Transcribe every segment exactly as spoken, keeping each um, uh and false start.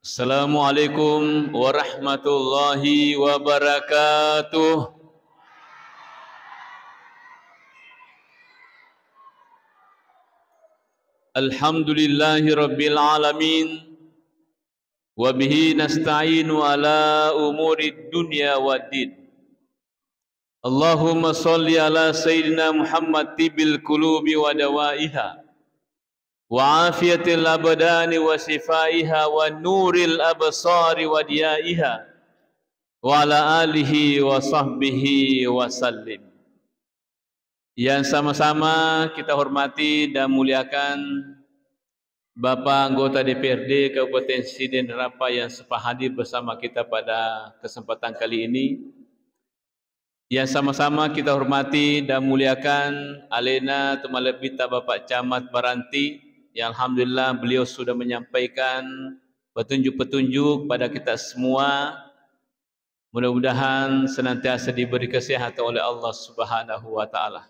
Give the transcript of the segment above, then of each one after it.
Assalamualaikum warahmatullahi wabarakatuh. Alhamdulillahi rabbil alamin. Wa bihi nasta'inu ala umurid dunya waddin. Allahumma shalli ala sayyidina Muhammad tibbil qulubi wa dawaiha, wa afiyatil abdani wa shifaiha, wa nuril absari wa diyaiha, wa ala alihi wa sahbihi wa sallim. Yang sama-sama kita hormati dan muliakan Bapak Anggota D P R D Kabupaten Sidin Rapa yang sempat hadir bersama kita pada kesempatan kali ini. Yang sama-sama kita hormati dan muliakan alena tumalebbitta Bapak Camat Baranti, yang alhamdulillah beliau sudah menyampaikan petunjuk-petunjuk pada kita semua. Mudah-mudahan senantiasa diberi kesehatan oleh Allah Subhanahu wa Ta'ala.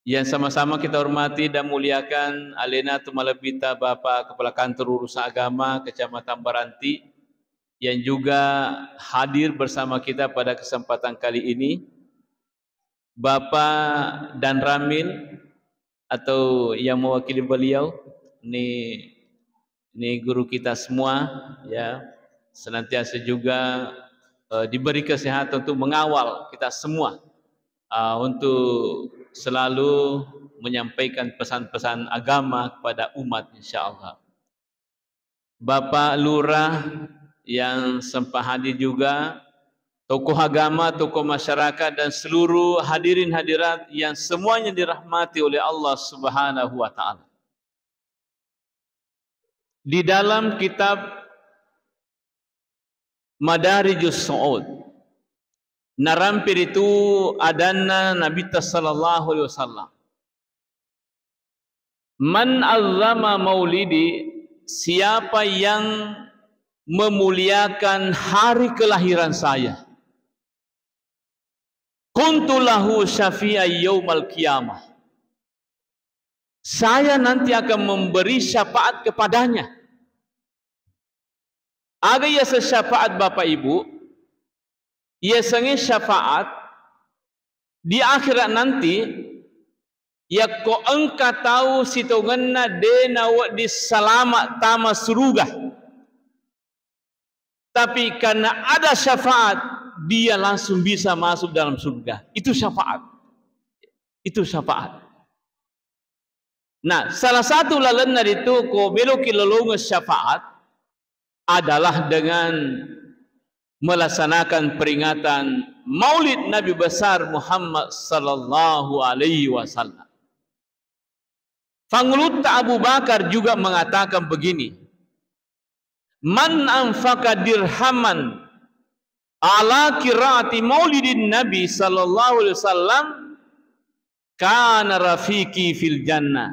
Yang sama-sama kita hormati dan muliakan alena tumalebbitta Bapak Kepala Kantor Urusan Agama Kecamatan Baranti yang juga hadir bersama kita pada kesempatan kali ini, Bapak Dan Ramil atau yang mewakili beliau, ini, ini guru kita semua, ya, senantiasa juga eh, diberi kesehatan untuk mengawal kita semua eh, untuk selalu menyampaikan pesan-pesan agama kepada umat, insya Allah. Bapak Lurah yang sempat hadir juga, tokoh agama, tokoh masyarakat, dan seluruh hadirin hadirat yang semuanya dirahmati oleh Allah Subhanahu wa Ta'ala. Di dalam kitab Madarijus Su'ud, narampe ritu adanna Nabitta sallallahu alaihi wasallam, "Man azzama maulidi," siapa yang memuliakan hari kelahiran saya, "kuntu lahu syafi'a yaumal qiyamah," saya nanti akan memberi syafaat kepadanya. Aga yaseng syafaat, Bapak Ibu? Yasengnge syafaat di akhirat nanti, yakko engka tau sitongenna de nawedding salama tama suruga, tapi karena ada syafaat, dia langsung bisa masuk dalam surga. Itu syafaat. Itu syafaat. Nah, salah satu lalenna ritu ko meloki lolongeng syafaat adalah dengan melaksanakan peringatan Maulid Nabi Besar Muhammad sallallahu alaihi wasallam. Pangulutta Abu Bakar juga mengatakan begini, "Man anfaqa dirhaman ala qiraati maulidin Nabi sallallahu alaihi wasallam kana rafiqi fil jannah."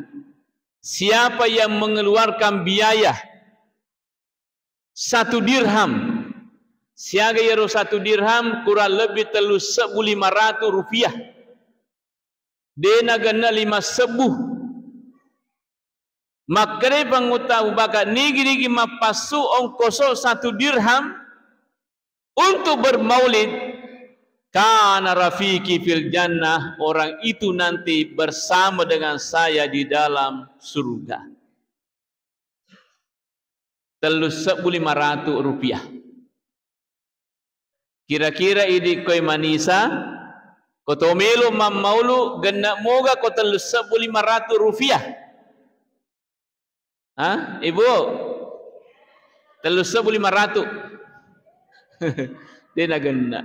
Siapa yang mengeluarkan biaya satu dirham, siaga iyaro satu dirham kurang lebih tellu sebbu lima ratu rupiah. De nagenna lima sebbu. Makkedai Pangulutta Abu Bakar, "Nigi-nigi mappassu ongkoso satu dirham untuk bermaulid, kana rafiqi fil jannah, orang itu nanti bersama dengan saya di dalam surga." Tellu sebbu lima ratu rupiah. Kira-kira idi koe manisa, ko to melo mammaulu, genna moga ko tellu sebbu lima ratu rupiah? Ha, Ibu? Tellu sebbu lima ratu. De nagenna.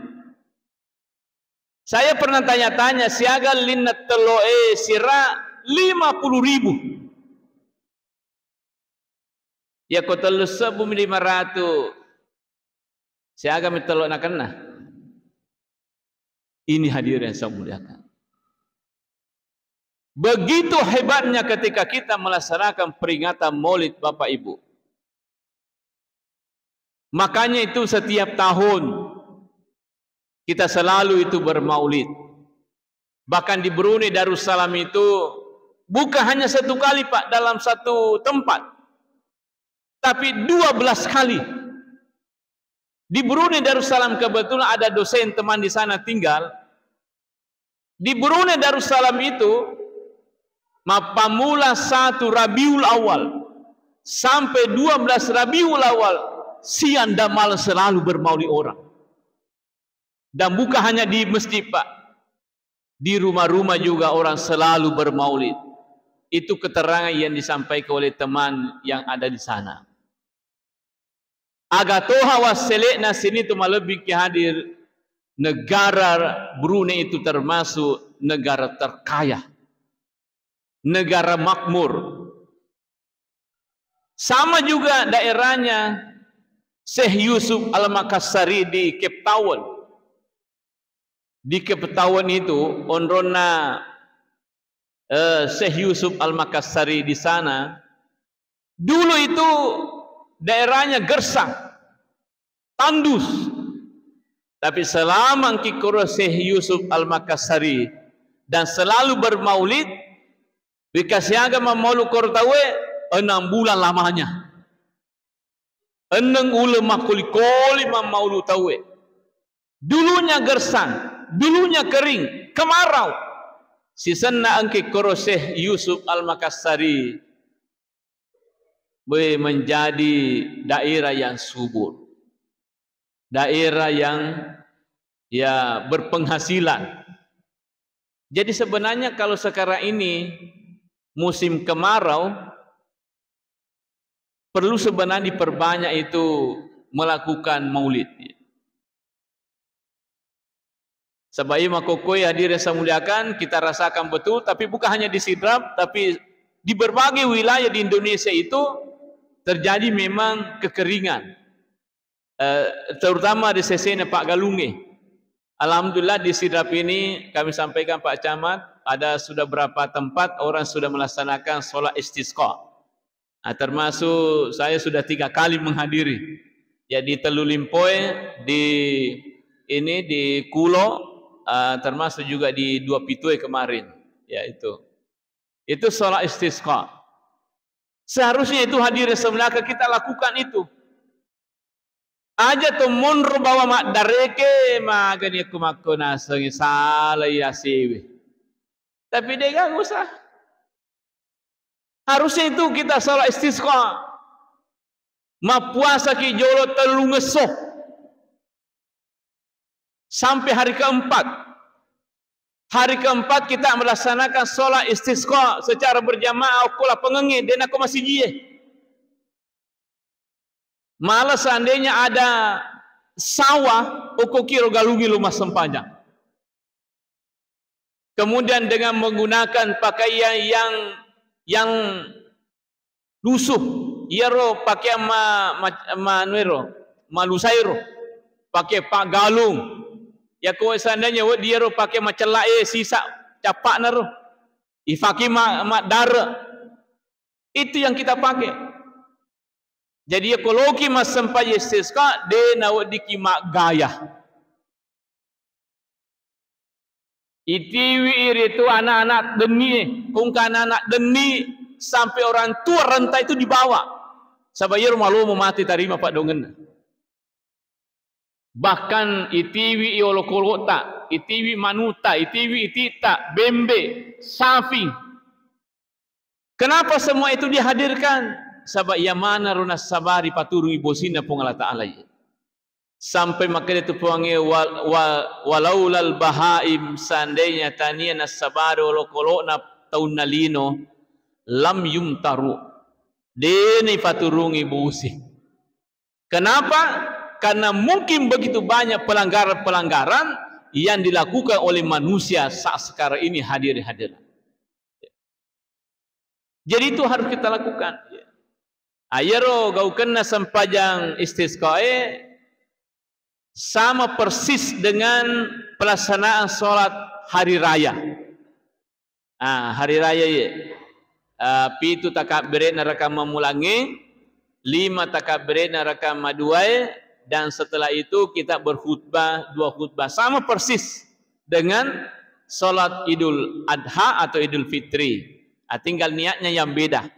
Saya pernah tanya-tanya, siaga linna telloe sira lima puluh ribu. Yako tellu sebbu lima ratu, siaga mi tello nakenna? Ini hadirin yang saya muliakan. Begitu hebatnya ketika kita melaksanakan peringatan Maulid, Bapak Ibu. Makanya itu setiap tahun kita selalu itu bermaulid. Bahkan di Brunei Darussalam itu bukan hanya satu kali, Pak, dalam satu tempat. Tapi dua belas kali. Di Brunei Darussalam, kebetulan ada dosen teman di sana tinggal. Di Brunei Darussalam itu, mappammula satu Rabiul Awal sampai dua belas Rabiul Awal, siang dan malam selalu bermaulid orang. Dan bukan hanya di masjid, Pak. Di rumah-rumah juga orang selalu bermaulid. Itu keterangan yang disampaikan oleh teman yang ada di sana. Aga toha wassele'na sini tu malebbi ki hadir, negara Brunei itu termasuk negara terkaya, negara makmur. Sama juga daerahnya Syekh Yusuf Al-Makassari di Cape Town. Di Cape Town itu, onronna, eh, Syekh Yusuf Al-Makassari di sana, dulu itu daerahnya gersang, tandus. Tapi selama engki koro Syekh Yusuf Al-Makassari dan selalu bermaulid, wekka siaga mammaulu koro tauwe, enam bulan lamanya. Enneng uleng makkoli-koli mammaulu tauwe. Dulunya gersang, dulunya kering, kemarau. Sisenna engki koro Syekh Yusuf Al-Makassari, be, menjadi daerah yang subur. Daerah yang, ya, berpenghasilan. Jadi sebenarnya kalau sekarang ini musim kemarau, perlu sebenarnya diperbanyak itu melakukan maulid. Sebab iya makkokkoe hadirin saya muliakan, kita rasakan betul, tapi bukan hanya di Sidrap, tapi di berbagai wilayah di Indonesia itu terjadi memang kekeringan. Eh, terutama di sesena paggalungnge. Alhamdulillah, di Sidrap ini kami sampaikan, Pak Camat, ada sudah berapa tempat orang sudah melaksanakan sholat istisqa. Ah, termasuk saya sudah tiga kali menghadiri. Ya, di Tellu Limpoe, di ini, di Kulo, ah, termasuk juga di Dua Pitue kemarin. Ya, itu. Itu sholat istisqa. Seharusnya itu hadirin semuliakan, kita lakukan itu. Aja to monro bawa maddareke, magani ko makko nasengi salai asewe. Tapi de' gaga usah. Harusnya itu kita sholat istisqa. Mappuasa ki jolo tellung esso. Sampai hari keempat. Hari keempat kita melaksanakan sholat istisqa secara berjamaah okko lapangengnge, de' nako masijie. Malah seandainya ada sawah, okko kiro galungi lo massempajang. Kemudian dengan menggunakan pakaian yang, yang lusuh, iyaro pakaian ma-, ma-, manuero, malusaero, pakai paggalung. Yako seandainya wedding iyaro pakai macellae sisa cappa'na ro, ifake ma-, maddare. Itu yang kita pakai. Jadi, yako loki massempajang istisqa, de' naweddikki maggaya. Itiwi iritu anak-anak denni, kungka anak-anak denni sampai orang tua renta itu dibawa. Saba' iyaro malomo mate tarima paddongenna. Bahkan itiwi i olokolo'ta, itiwi manuta, itiwi itita, bembe, sapi. Kenapa semua itu dihadirkan? Saba' iya manaro nassabari paturungi bosinna Puang Allah Ta'ala iya. Sampai makkeda tu Puangnge, wa-, wa-, "Walaulal bahaim," seandainya tania nassabari olokolo'na taunna lino, "lam yumtaru," de' naipaturungi bosi. Kenapa? Karena mungkin begitu banyak pelanggaran-pelanggaran yang dilakukan oleh manusia saat sekarang ini, hadirin hadirat. Jadi itu harus kita lakukan. Ayaro gaukenna sempajang istisqae sama persis dengan pelaksanaan sholat hari raya. Ah, hari raya ye. Ah, pitu takabbere'na rakang mammulangnge, lima takabbere'na rakang maduae, dan setelah itu kita berkhutbah dua khutbah. Sama persis dengan sholat Idul Adha atau Idul Fitri. Ah, tinggal niatnya yang beda.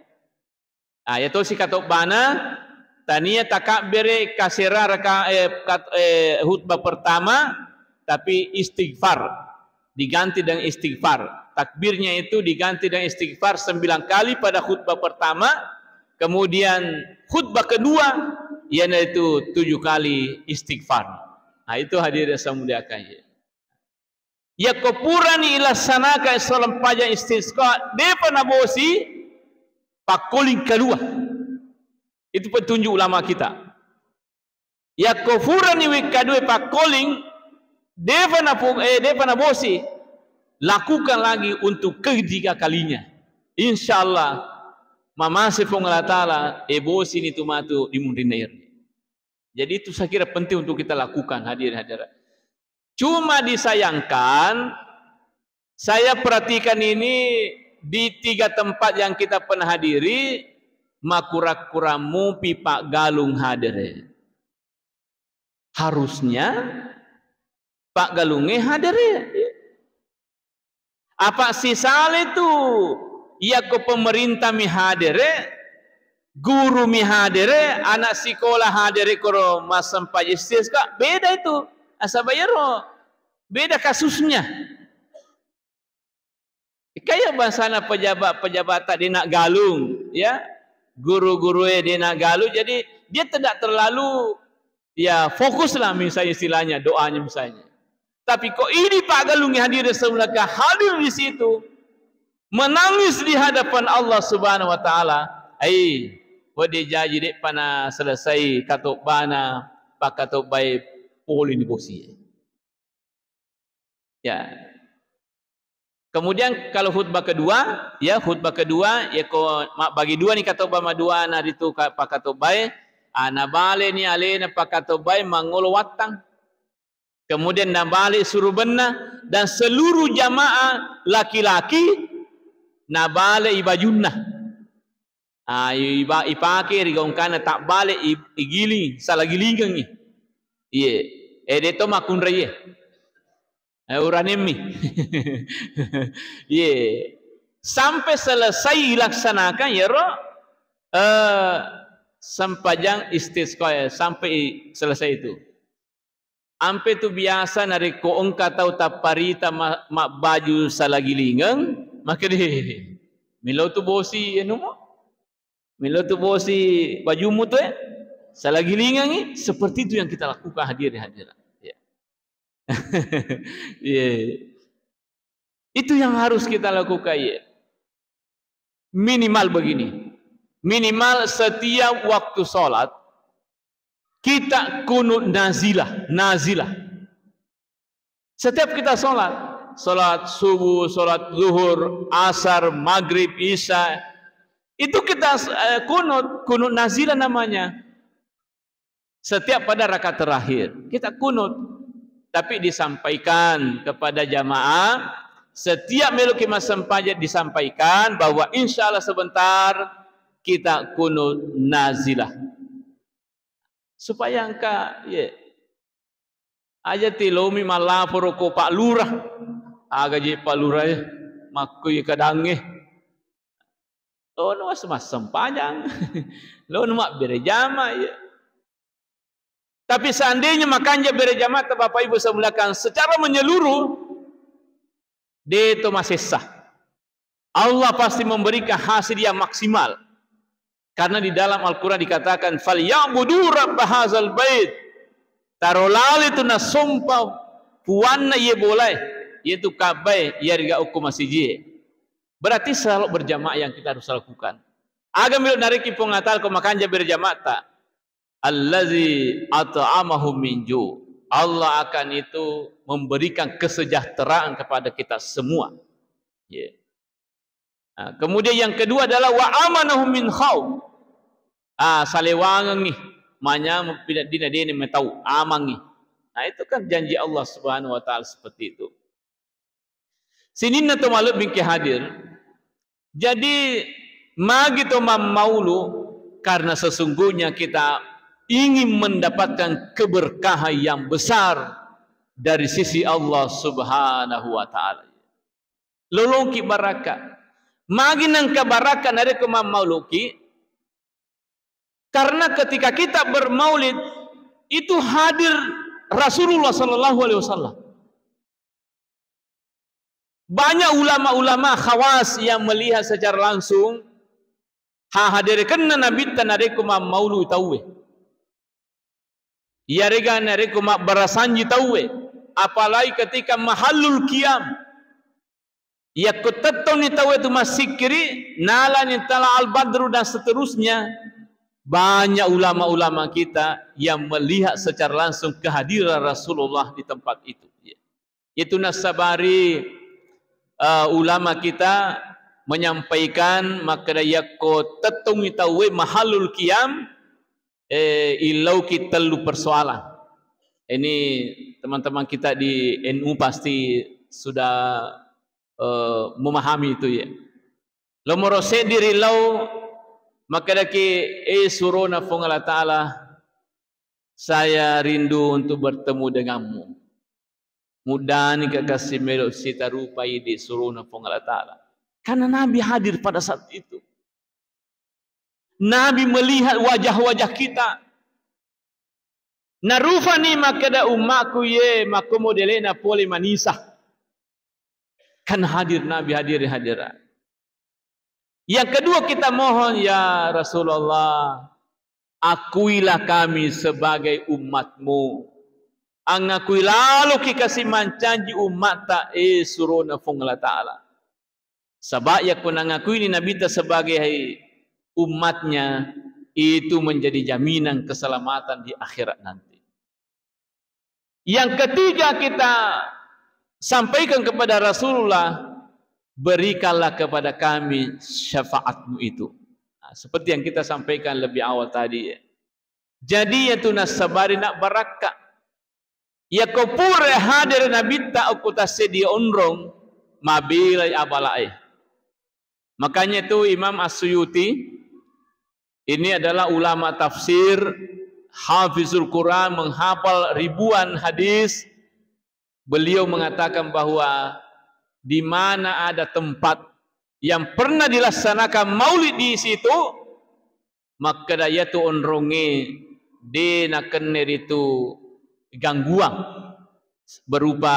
Ah, yatosi katobbana, Tania takabbere kasera raka, eh, kat-, eh, khutbah pertama, tapi istighfar. Diganti dengan istighfar. Takbirnya itu diganti dengan istighfar sembilan kali pada khutbah pertama, kemudian khutbah kedua, yaitu tujuh kali istighfar. Nah, itu hadirin yang saya muliakan. Yakko purani ilaksanakan sempajang istisqa, depa nabosi, pakkoling kalua. Itu petunjuk ulama kita. Yakko purani wekka dua pakkoling, depa napo-, eh, depa nabosi, lakukan lagi untuk ketiga kalinya. Insya Allah, mamase Puang Allah Ta'ala, eh, bosini tu matu di munrinna iri. Jadi itu saya kira penting untuk kita lakukan, hadirin hadirat. Cuma disayangkan, saya perhatikan ini di tiga tempat yang kita pernah hadiri, makura-kura mupi paggalung hadere. Harusnya paggalungnge hadere. Apa sisale tu, yakko pemerintah mi hadere, guru mi hadere, anak sikola hadere koro massempajang istisqa, beda itu. Nasaba iyaro beda kasusnya. Kaya bangsana pejabat-pejabat de' naggalung, ya. Guru-guru e de' naggalung, jadi dia tidak terlalu, ya, fokuslah misalnya istilahnya, doanya misalnya. Tapi kok ini paggalung yang hadir sebelah, hadir di situ, menangis di hadapan Allah Subhanahu wa Ta'ala. Ai, wedding jaji de'pa naselesai katobbana, pakkatobbae pole ni bosi. Ya. Kemudian kalau khutbah kedua, ya, khutbah kedua, ya, ko mabbagi dua ni katobba maduana ritu ka-, pakkatobbae, ah, nabale ni alena pakkatobbae mangolo wattang. Kemudian nabale surubenna dan seluruh jamaah laki-laki nabale i bajunna. Ah, iba-, ipake ri gongkana tabbale, i-, igiling, sala gilingengngi. Iye. Eh, de' to makkunrai e. Eh, uranemmi. Iye. Sampai selesai ilaksanakan, yero, eh, sempajang istisqa, sampai selesai itu. Ampe tu biasa narekko engka tau tapparita ma-, mabbaju salagilingeng, makkeda, "Melo tu bosi anumu, melo tu bosi bajumu tu, eh, salagilingengi." Seperti itu yang kita lakukan, hadirin hadirat. Ya. Iya. Itu yang harus kita lakukan, ya. Minimal begini. Minimal setiap waktu sholat, kita kunut nazilah, nazilah. Setiap kita sholat, sholat subuh, sholat zuhur, asar, maghrib, isya, itu kita, eh, kunut, kunut nazilah namanya. Setiap pada rakaat terakhir, kita kunut. Tapi disampaikan kepada jamaah, setiap meloki massempajang disampaikan bahwa insya Allah sebentar kita kunut nazilah. Supaya engka, ye. Aja ti lomi mallaporo ko Pak Lurah. Aga je Pak Lurah, eh, makkui kadangnge. Lono mas-, massempajang. Lono mabbere jama, ya. Tapi seandainya makanja bere jamaah, Bapak Ibu saya muliakan, secara menyeluruh, de' to masessa. Allah pasti memberikan hasil yang maksimal. Karena di dalam Al-Quran dikatakan, "Falyabudu rabb hazal bait." Taro lali tu nasompa puanna iye bolae, iye tu Ka'bae, iya riga okko masijie. Berarti selalu berjamaah yang kita harus lakukan. Aga melo nareki Puang Allah Ta'ala ko makanja berjamaah ta. Allazi at'amahum min ju'. Allah akan itu memberikan kesejahteraan kepada kita semua. Ya. Nah, kemudian yang kedua adalah wa amanahum min khauf. Ah, salewangengngi. Manyameng pina-, dina dene metau, amangngi. Nah, itu kan janji Allah Subhanahu wa Ta'ala seperti itu. Sininna to malebbingke hadir. Jadi, magi to mammaulu, karena sesungguhnya kita ingin mendapatkan keberkahan yang besar dari sisi Allah Subhanahu wa Ta'ala. Lolongki baraka. Magi nengka baraka narekko mammauluki, Karena ketika kita bermaulid, itu hadir Rasulullah sallallahu alaihi wasallam. Banyak ulama-ulama khawas yang melihat secara langsung, ha haderekenna Nabitta narekko mammaulu tauwe. Iyarega narekko mabbarasanji tauwe, apalagi ketika mahallul qiyam. Yakko tettonni tauwe tu massikkiri, nalani tala al-badru dan seterusnya, banyak ulama-ulama kita yang melihat secara langsung kehadiran Rasulullah di tempat itu. Itu nassabari, eh, ulama kita menyampaikan makkeda yakko tettongngi tauwe mahallul qiyam, eh, illauki tellu persoalan. Ini teman-teman kita di N U pasti sudah, eh, memahami itu ya. Nomoro seddi ri lau makkedaki, "Eh, surona Puang Allah Ta'ala, saya rindu untuk bertemu denganmu." Muddani ka kasi melo sitarupai di surona Puang Allah Ta'ala. Karena Nabi hadir pada saat itu. Nabi melihat wajah-wajah kita. Narufani makkeda, "Ummaku ye, makko modelena pole manisa." Kan hadir Nabi, hadir hadirat. Yang kedua kita mohon, "Ya Rasulullah, akuilah kami sebagai umatmu." Angakui laloki kasi mancaji umatta, eh, surona Puang Allah Ta'ala. Saba yakko nangakuini Nabitta sebagai umatnya, itu menjadi jaminan keselamatan di akhirat nanti. Yang ketiga kita sampaikan kepada Rasulullah, "Berikanlah kepada kami syafaatmu itu." Nah, seperti yang kita sampaikan lebih awal tadi ya. Jadi, iyatu nassabari nabbarakka. Yakko pura hadere Nabitta okko tassedia onrong, mabelai abalae. Makanya itu Imam As-Suyuti, ini adalah ulama tafsir, hafizul Quran, menghafal ribuan hadis. Beliau mengatakan bahwa di mana ada tempat yang pernah dilaksanakan maulid di situ, makkeda iyatu onrongnge de nakenne ritu gangguan berupa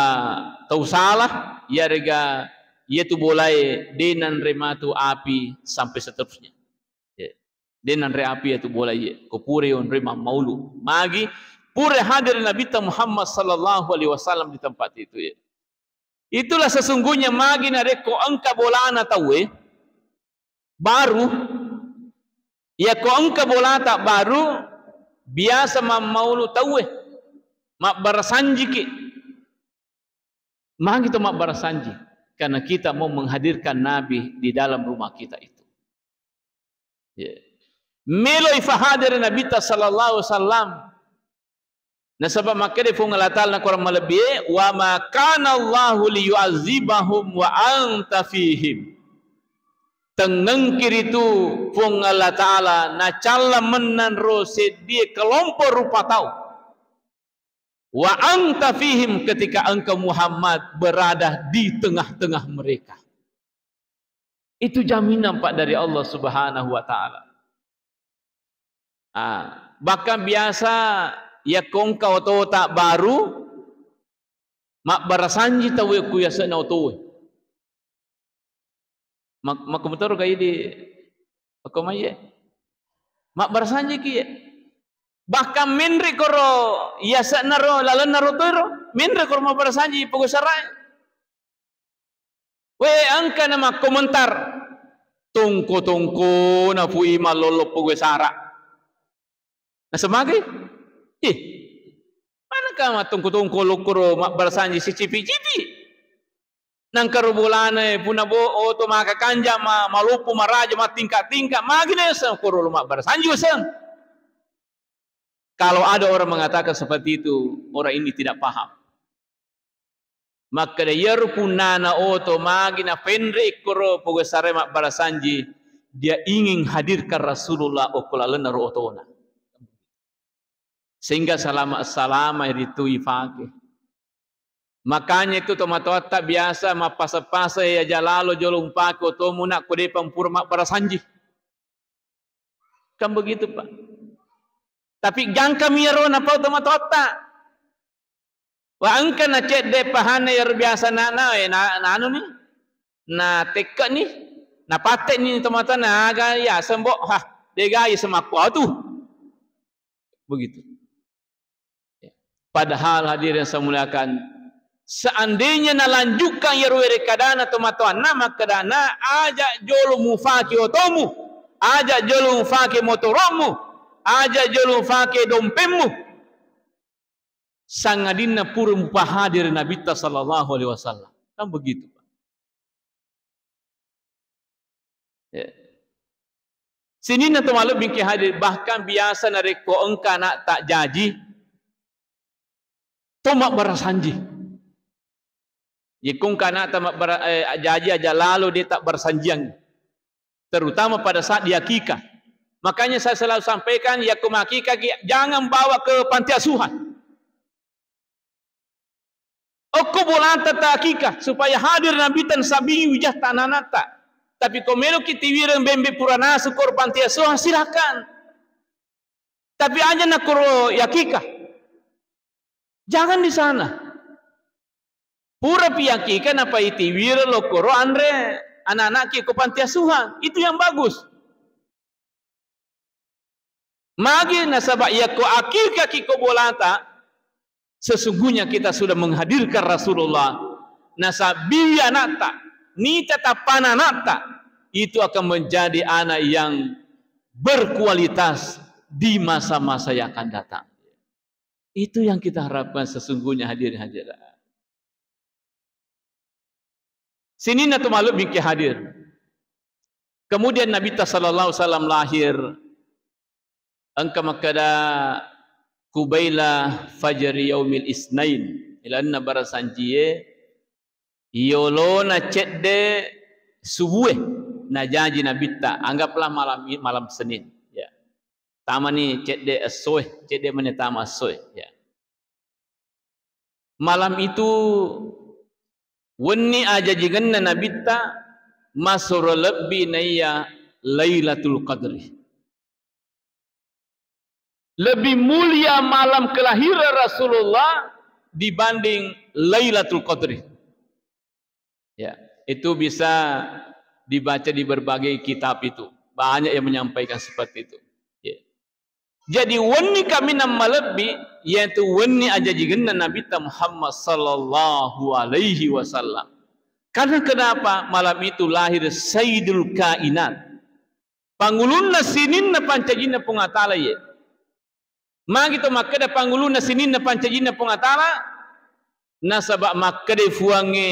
tau salah, iyarega iyatu bolae de nanre matu api sampai seterusnya. Ya. De nanre api iyatu bolae, ko pura yonroi mammaulu. Magi pura hadir Nabitta Muhammad sallallahu alaihi wasallam di tempat itu ya. Itulah sesungguhnya magi narekko engka bolana tauwe baru, yakko engka bolata baru, biasa mammaulu tauwe, mabbarasanjiki. Magi to mabbarasanji? Karena kita mau menghadirkan Nabi di dalam rumah kita itu. Ya. Melo ifahadere Nabitta sallallahu alaihi wasallam. Nasaba makkeda Puang Allah Ta'ala na Quran malebbi, "Wa ma kana Allahu liyu'azzibahum wa anta fihim." Tengngengki ritu Puang Allah Ta'ala nacalla mennang ro seddie kelompok rupa tau. "Wa anta fihim," ketika engkau Muhammad berada di tengah-tengah mereka. Itu jaminan, Pak, dari Allah Subhanahu wa Ta'ala. Ah, bahkan biasa yakko engka otota baru, mabbarasanji tauwe ku yase'na otowe. Mak-, makkumutoro ga idi okko maiye? Mabbarasanjiki ye. Bahkan menre koro yase'na ro, lalenna ro toiro, menre koro mabbarasanji pogau sarae. We, engka na makkomentar, tongko-tongko na pui mallollo pogau sara. Nasemagai? Ih, manakah mattongko-tongko lokkoro mabbarasanji sicipi-cipi? Nangkaro bolana e, punna bo-, oto maka kanja ma-, maloppo maraja mattingka-tingka, magi naisseng koro lo mabbarasanji waseng. Kalau ada orang mengatakan seperti itu, orang ini tidak paham. Makkeda, iyaro punnana oto magi napenre ikkoro pogau sarae mabbarasanji, dia ingin hadirkan Rasulullah okko lalenna ro otona. Sehingga salama-salama ritu ifake. Makanya itu tomatoatta biasa mappasa-pasa ya jalalo jolo umpake otomu nak ko depa mpura mabbarasanji. Kan begitu, Pak. Tapi gangkami iyaro napau tomatoatta. Wa engka na cedde pahanna iyaro biasa na, na, eh, na, na anu ni, na tekke ni, na patte ni tomatoanna, aga ya sembo, ha, dega iya semakku atu. Begitu. Padahal hadirin yang saya muliakan, seandainya nalanjutkan iyaro werekadana tomatoanna, makkedana, aja jolo mufake otomu, aja jolo mufake motoromu, aja jolo mufake dompemmu, sangadinna pura mupahadiri Nabitta sallallahu alaihi wasallam. Kan begitu, Pak. Ya. Sininna to malebbi engka hadir, bahkan biasa narekko engka ana'ta jaji, to mabbarasanji. Yekko engka ana'ta mabbara-, eh, jaji aja lalo de tabbarasanjiang. Terutama pada saat di akikah. Makanya saya selalu sampaikan, yakko makikah ki, jangan bawa ke panti asuhan. Okko bolata ta akikah, supaya hadir Nabitta nasabingi wijatta anana'ta. Tapi ko meloki tiwireng bembe pura nasu koro panti asuhan, silakan. Tapi aja nakoro yakikah. Jangan di sana. Pura pi yakikah, napa itiwireng lo koro anre anana'ki ko panti asuhan. Itu yang bagus. Magi nasaba yakko akikah ki ko bolata, sesungguhnya kita sudah menghadirkan Rasulullah. Nasabbiwi ana'ta, nita tappana ana'ta, itu akan menjadi anak yang berkualitas di masa-masa yang akan datang. Itu yang kita harapkan sesungguhnya, hadirin hadirat. Sininna to malebbi engka hadir. Kemudian Nabitta sallallahu alaihi wasallam lahir, engka makkeda, "Qubaila fajri yaumil isnain." Ilalenna barasanjie, yolona cedde subue najaji Nabitta, anggaplah malam i-, malam Senin, ya. Tamani cedde essoe, cedde mani tama essoe, ya. Malam itu wenni ajajingenna Nabitta masoro lebbi naiya Lailatul Qadri. Lebih mulia malam kelahiran Rasulullah dibanding Lailatul Qadri. Ya, itu bisa dibaca di berbagai kitab itu. Banyak yang menyampaikan seperti itu. Ya. Jadi wenni kaminang malebbi, yaitu wenni ajajigenna Nabitta Muhammad sallallahu alaihi wasallam. Karena kenapa? Malam itu lahir Sayyidul Kainat. Pangulunna sininna pancajinna Puang Allah Ta'ala, ye. Magi to makkeda pangulunna sininna pancajinna Puang Allah Ta'ala? Nasaba makkeda Puangnge,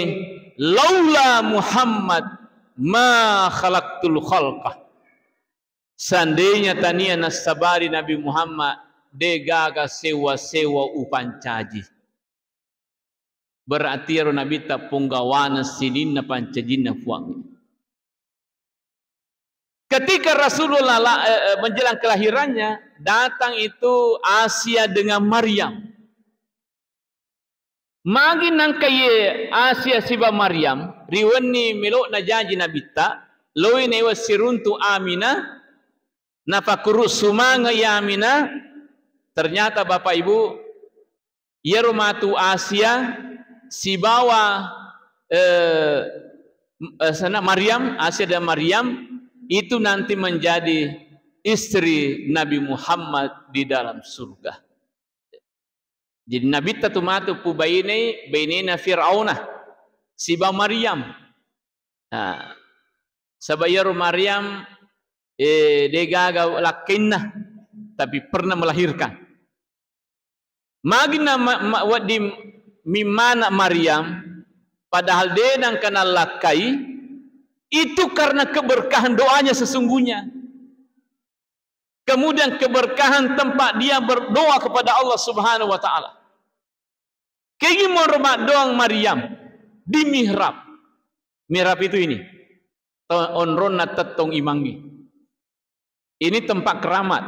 "Laula Muhammad ma khalaqtul khalqa." Seandainya tania nassabari Nabi Muhammad, degaga sewa-sewa upancaji. Berarti ero Nabitta ponggawana sininna pancajinna Puang. Ketika Rasulullah la-, eh, eh, menjelang kelahirannya, datang itu Asia dengan Maryam. Magi nangka ye Asia siba Maryam, ri wenni melo'na jaji Nabitta, loi naiwa siruntu Aminah, napakkuru sumanga i Aminah, ternyata Bapak Ibu, iyaro matu Asia sibawa, eh, m-, eh, sana Maryam, Asia dan Maryam itu nanti menjadi istri Nabi Muhammad di dalam surga. Jadi Nabitta tu matu pubainai bainena Fir'auna siba Maryam. Nah, saba iyaro Maryam, eh, degaga lakkainna, tapi pernah melahirkan. Magi na ma-, ma-, wedding mimmana Maryam, padahal de nangka nallakkai, itu karena keberkahan doanya sesungguhnya. Kemudian keberkahan tempat dia berdoa kepada Allah Subhanahu wa Ta'ala. Kegi monro maddoang Maryam di mihrab. Mihrab itu ini. To-, onronna tettong imangnge. Ini tempat keramat.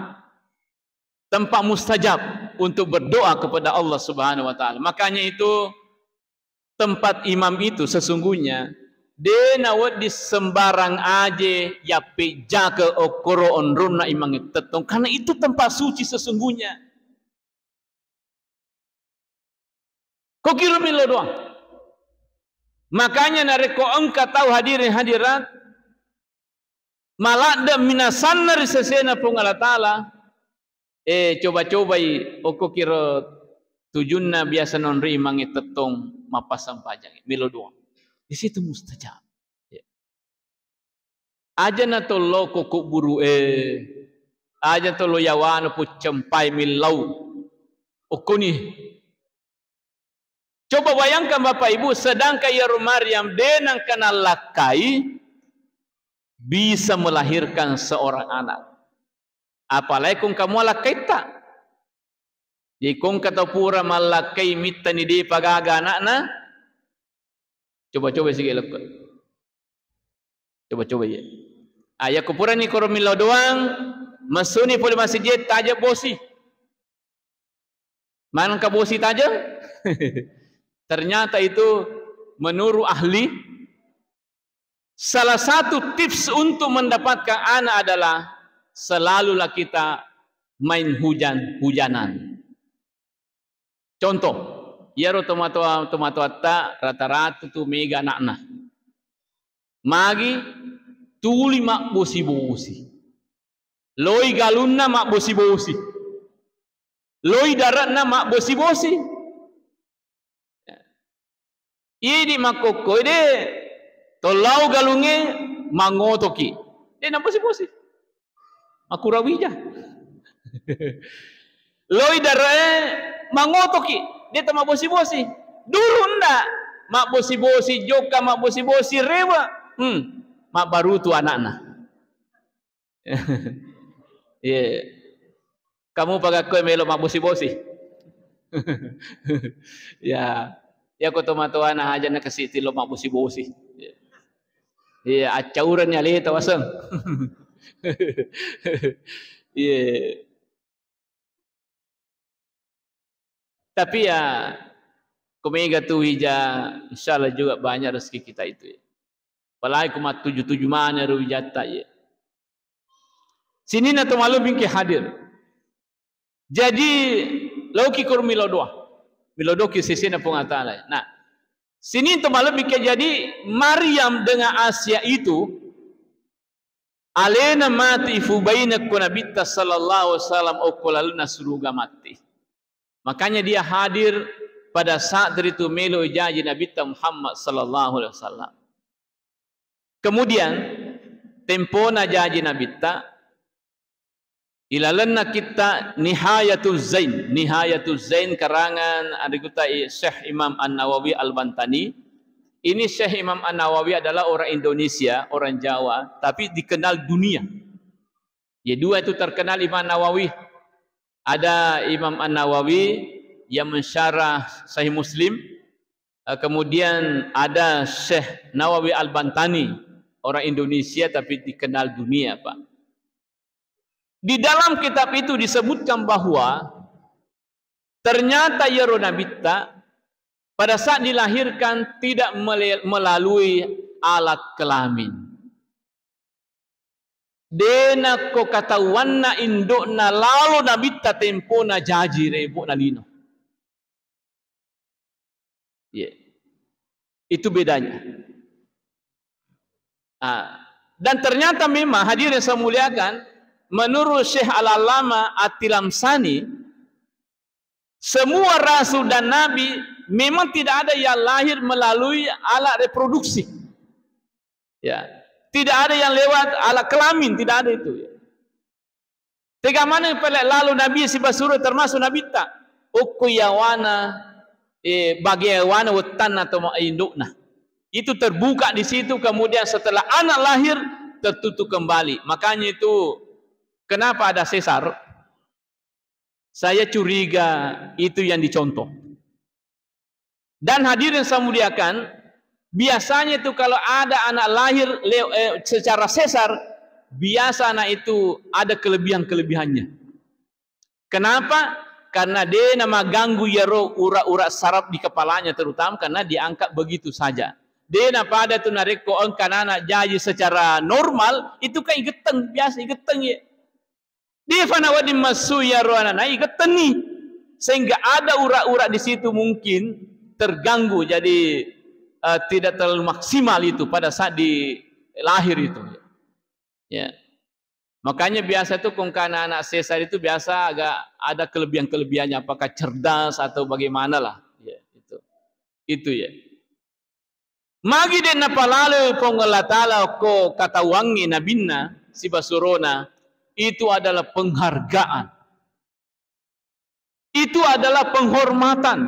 Tempat mustajab untuk berdoa kepada Allah Subhanahu wa Ta'ala. Makanya itu tempat imam itu sesungguhnya De' nawedding sembarang aje yappejjake okkoro onronna imangnge tettong, karena itu tempat suci sesungguhnya. Ko kiro millau doang. Makanya narekko engka tau, hadirin hadirat, maladde' minasanna ri sesena Puang Allah Ta'ala, eh, coba-cobai okko kiro tujunna biasa nonroi mange tettong mappassempajang, millau doang. Di situ mustajab. Ya. Aja na tollo ko kuburu'e, aja tollo yawana puccempai millau. Okkoni. Coba bayangkan Bapak Ibu, sedangkan iyaro Maryam de' nengka nallakkai bisa melahirkan seorang anak. Apalagi ko engka mua lakkaitta. Jadi ko engka tau pura mallakkai mittani de'pa gaga anakna, coba-coba sigi lekko. Coba-coba iya. Ah, yakko purani koro millau doang, messuni pole masijid, tajeng bosi. Mana engka bosi tajeng? Ternyata itu menurut ahli, salah satu tips untuk mendapatkan anak adalah selalulah kita main hujan-hujanan. Contoh, iyaro tomatoa-, tomatoatta rata-rata tu mega anakna. Magi tuli mabbosi-bosi. Loi galunna mabbosi-bosi. Loi dare'na mabbosi-bosi. Idi makkokkoe de, tollau galungnge mangotoki. De nambosi-bosi. Makkura wija. Loi dare'e mangotoki. De tamabbosi-bosi. Duru nda mabbosi-bosi, jokka mabbosi-bosi, rewe. Hmm. Mabbarutu anakna. Iya. Kamu pagakkoe melo mabbosi-bosi. Ya. Ya ko tomatoana aja nakasi tilo mabbosi-bosi. Iya, accaureng ni aleta waseng. Iya. Tapi ya, ko mega tu wija, insya Allah juga banyak rezeki kita itu ya. Apalagi ko mattuju-tuju mana ro wijatta ya. Sininna to malebbi engke hadir. Jadi, laoki koro milo doa. Milo doa ki sesena Puang Allah Ta'ala. Nah, sininna to malebbi engke, jadi Maryam dengan Asia itu, alena mati ifubaina ko Nabitta sallallahu alaihi wasallam okko lalena suruga mati. Makanya dia hadir pada saat itu melo jaji Nabitta Muhammad sallallahu alaihi wasallam. Kemudian, tempona jaji Nabitta, ilalenna kitta Nihayatul Zain. Nihayatul Zain karangan anrikutai Syekh Imam An-Nawawi Al-Bantani. Ini Syekh Imam An-Nawawi adalah orang Indonesia, orang Jawa, tapi dikenal dunia. Ya, dua itu terkenal Imam Nawawi. Ada Imam An-Nawawi yang mensyarah Sahih Muslim, eh, kemudian ada Syekh Nawawi Al-Bantani, orang Indonesia tapi dikenal dunia, Pak. Di dalam kitab itu disebutkan bahwa ternyata iyaro Nabitta pada saat dilahirkan tidak mele-, melalui alat kelamin. De nakko katauanna indo'na lalo Nabitta tempona jaji rebo'na lino. Iya. Itu bedanya. Ah, dan ternyata memang, hadirin saya muliakan, menurut Syekh Al-Allamah At-Tilamsani, semua rasul dan nabi memang tidak ada yang lahir melalui alat reproduksi. Ya, tidak ada yang lewat alat kelamin, tidak ada itu. Tega maneng pele lalo Nabi sibasuro termasuk Nabitta. Okko yawana, eh, bage yawana wettanna atau ma-, indukna. Itu terbuka di situ, kemudian setelah anak lahir, tertutup kembali. Makanya itu, kenapa ada sesar? Saya curiga itu yang dicontoh. Dan hadirin saya muliakan, biasanya itu kalau ada anak lahir lew-, eh, secara sesar, biasa anak itu ada kelebihan-kelebihannya. Kenapa? Karena de namaganggu iyaro urat-urat saraf di kepalanya terutama karena diangkat begitu saja. De' napada tu narekko engka anana jaji secara normal, itu kan igetteng, biasa igetteng ye. De' fa nawedding messu iyaro anana igettenni. Sehingga ada urat-urat di situ mungkin terganggu, jadi, eh, tidak terlalu maksimal itu pada saat di lahir itu. Ya. Makanya biasa tuh ko engka anak-anak sesar itu biasa agak ada kelebihan-kelebihannya, apakah cerdas atau bagaimana lah. Ya, itu. Itu ya. Magi de' napalalo Puang Allah Ta'ala ko katauangnge nabinna sibawa surona, itu adalah penghargaan. Itu adalah penghormatan.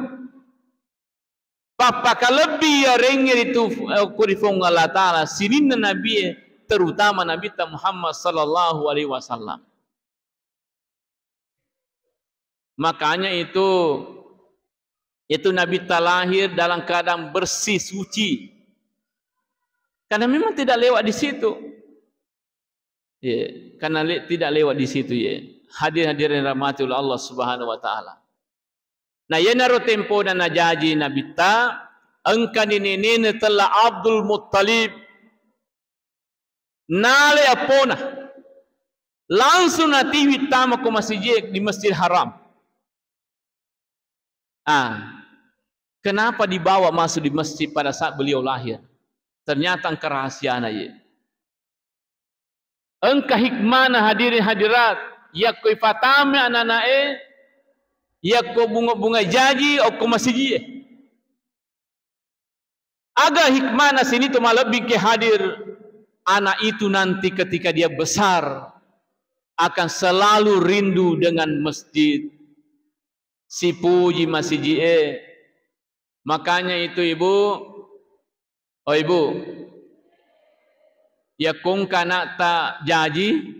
Pappakalebbi iyarengnge ritu, eh, ko ri Puang Allah Ta'ala, sininna nabie, terutama Nabitta Muhammad sallallahu alaihi wasallam. Makanya itu, itu Nabitta lahir dalam keadaan bersih, suci. Karena memang tidak lewat di situ. Ye, karena le-, tidak lewat di situ, ye. Hadir-hadirin rahmati oleh Allah Subhanahu wa Ta'ala. Nah, iyanaro tempona najaji Nabitta, engkani nenena tella Abdul Muttalib, nale appona, langsung natiwi tama ko masijie di Masjid Haram. Ah, kenapa dibawa masuk di masjid pada saat beliau lahir? Ternyata engka rahasiana ye. Engka hikmana hadirin hadirat, yakko ifatame ananae, yakko bunga-bunga jaji, okko masijie. Aga hikmana sini tu malebbi ke hadir, anak itu nanti ketika dia besar akan selalu rindu dengan masjid. Sipuji masijie. Makanya itu, Ibu, oh, Ibu, yakko engka anakta jaji,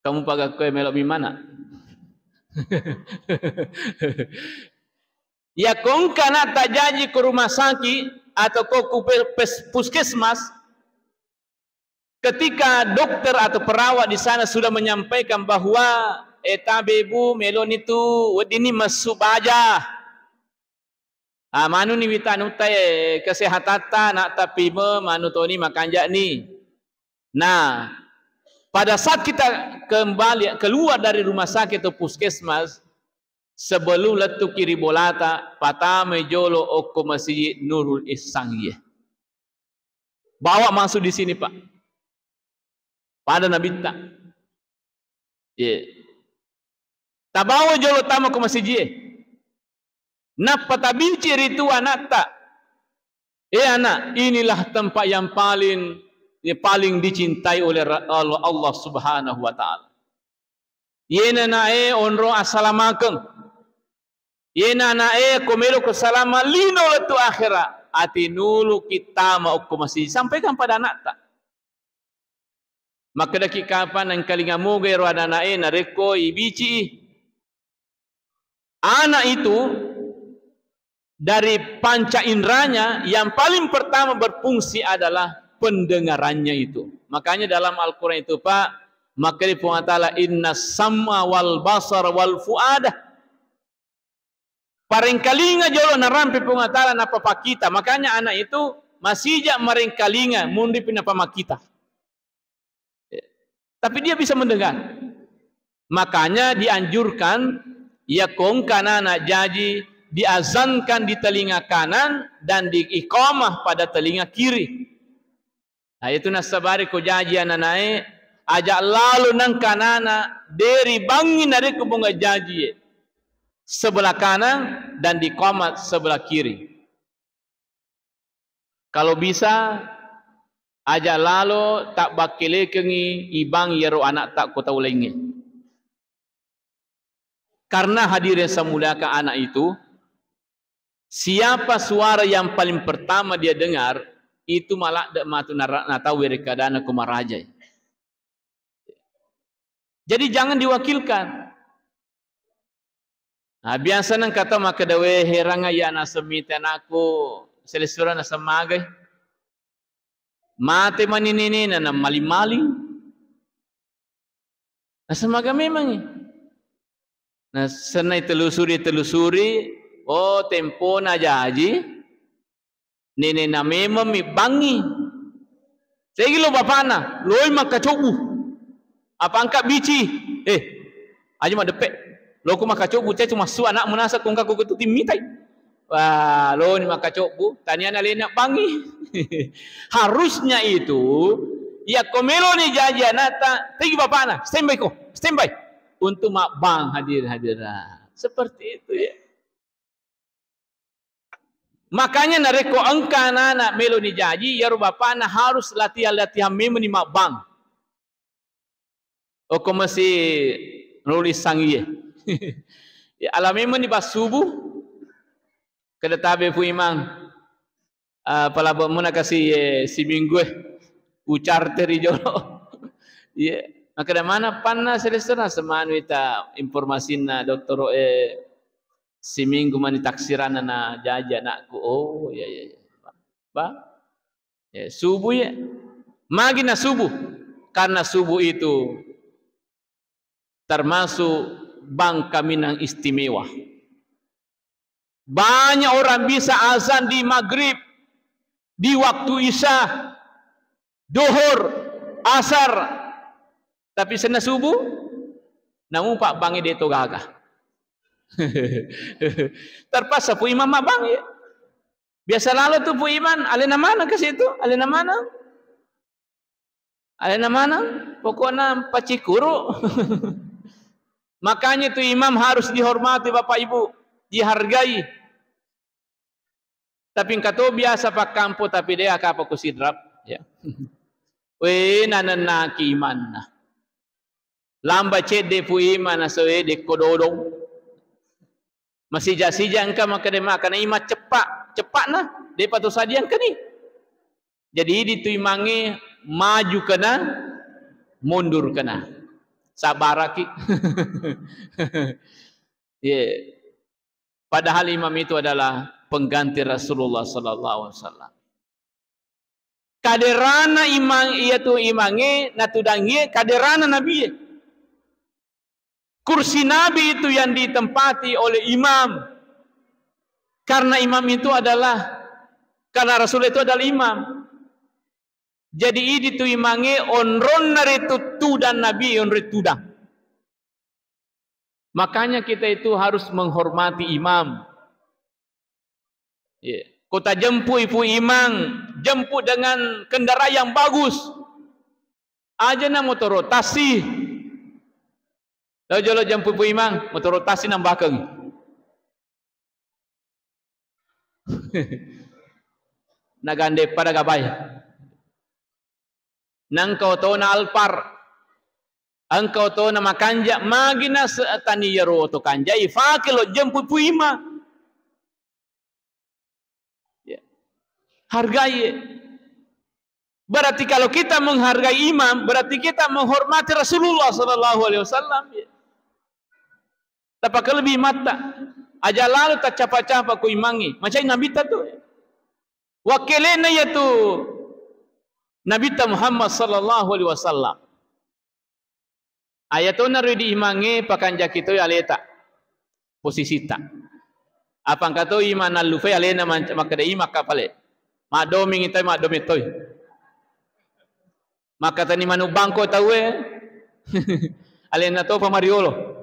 kamu pagakkoe melo mimana. Yakko engka anakta jaji ke rumah sakit atau ko ku pe-, pes-, puskesmas, ketika dokter atau perawat di sana sudah menyampaikan bahwa, "Eh, tabe, Bu, meloni tu weddinni messu baja." Ah, manuni wita anutta, eh, kesehatatta, anakta pime, manu toni makanja'ni. Nah, pada saat kita kembali keluar dari rumah sakit atau puskesmas, sebelum lettuki ri bolata, patamai jolo okko Masjid Nurul Ihsan ye. Bawa masuk di sini, Pak. Pada Nabitta. Ye. Tabawa jolo tama ko masijie. Nappa tabici ritu anakta. Eh, anak, inilah tempat yang paling, yang paling dicintai oleh Ra-, Allah, Allah Subhanahu wa Ta'ala. Yena nae onro assalamakeng. Yena nae ko melo ko salama lino lettu akhera, ati nulu kittama okko masijie. Sampaikan pada anakta. Makkedaki kapang engkalinga moga ero ananae narekko ibicii. Anak itu dari panca indranya yang paling pertama berfungsi adalah pendengarannya itu. Makanya dalam Al-Quran itu, Pak, makkeda Puang Ta'ala, "Inna sam'a wal basar wal fuada." Parengkalinga jolo narampe Puang Ta'ala nappa pakkita. Makanya anak itu masija marengkalinga, munripi nappa makkita. Tapi dia bisa mendengar. Makanya dianjurkan, yakko engka anana jaji, diazankan di telinga kanan dan diiqamah pada telinga kiri. Nah, itu nassabari ko jaji ananae, aja lalo nengka anana, de ribangngi narekko bunga jajie. Sebelah kanan dan diqamat sebelah kiri. Kalau bisa, aja lalo tabbakkelekengngi ibang iyaro anakta ko tau laingnge. Karena hadirin saya muliakan, anak itu, siapa suara yang paling pertama dia dengar, itu maladde matu nara-, natau werekadana ko marajai. Jadi jangan diwakilkan. Nah, biasa nengka tau makkeda, "We, heranga iya naseng mite anakku, selessureng naseng magai. Mate mani nenena, na maling-maling." Naseng maga memangngi. Nah, senna itelusuri, telusuri, oh, tempona jaji, Nenena memeng mi bangi. Segi lo bapana, loi makkacobbu. Apa angka bici? Eh, aja maddeppe. Loko makkacobbu, cai tu massu anakmu nasa kongka koko tu timmitai. Wah, loni makkacobbu, taniana lena bangi. Harusnya itu, ya ko meloni jaji anakta, tegi bapana, standby ko, standby. Untuk mabbang hadir-hadirat. Seperti itu ya. Makanya narekko engka anak-anak melo ni jaji, iyaro bapakna harus latihan-latihan memeng ni mabbang. Okko mesi nulis sangie. Ya, ala memeng ni bassubu. Kada tabe Pu Imang. Ah, palabe muna kasi, eh, siminggu, eh. Ucarte ri jolo. Iya. Makkeda mana panna selessurna semanu ita informasinna dottoro, eh, siminggu mani taksiranna na jaji anakku. Oh, iya, iya, iya. Ba? Ya, subuh ya. Magi na subuh? Karena subuh itu termasuk bang kaminang istimewa. Banyak orang bisa azan di maghrib, di waktu isya, dohor, asar, tapi senna subuh, namu pak bangi de to gaga. Terpaksa Pu Imang mabbang ya. Biasa lalo tu Pu Imang, alena maneng ke situ, alena maneng. Alena maneng, pokokna pacikuru. Makanya tu imam harus dihormati Bapak Ibu, dihargai. Tapi engka to biasa pakkampo tapi de akapa ku sidrap, ya. We nanennaki imanna. Lamba cedde Pu Imang nasoe dekko dodong. Masija-sija engka makkeda makkana ima ceppa, ceppana, depa to sadia engkani. Jadi idi tu imangnge maju kena, mundur kena. Sabaraki. Ye. Padahal imam itu adalah pengganti Rasulullah sallallahu alaihi wasallam. Kaderana imang, iyatu imangnge natudangie kaderana nabie. Kursi Nabi itu yang ditempati oleh imam. Karena imam itu adalah, karena Rasul itu adalah imam. Jadi idi tu imangnge onronna ritu tudang Nabi, onrong tudang. Makanya kita itu harus menghormati imam. Iya. Ko tajempui Pu Imang, jemput dengan kendaraan yang bagus. Aja na motoro tasi. Lao jolo jemput Pu Imang, motoro tasi nambakeng. Nagande pada gabai. Nangka otona Alphard. Engka otona makanja, magi na se-, tani iyaro oto kanja ifake lo jemput Pu Imang. Ya. Hargai. Berarti kalau kita menghargai imam, berarti kita menghormati Rasulullah sallallahu alaihi wasallam. Ya. Tapakalebi matta. Aja lalo taccapa-capa ko imangnge. Macai Nabitta tu. Wakkelena yatu Nabitta Muhammad sallallahu alaihi wasallam. Ayatona ri di imangnge pakanjaki toi aleta. Posisita. Apa engka to imang nallufai alena manca-, makkeda imakka pale. Maddomingi toi, maddomi toi. Makkatani manu bangko tauwe. Alena topa mariolo.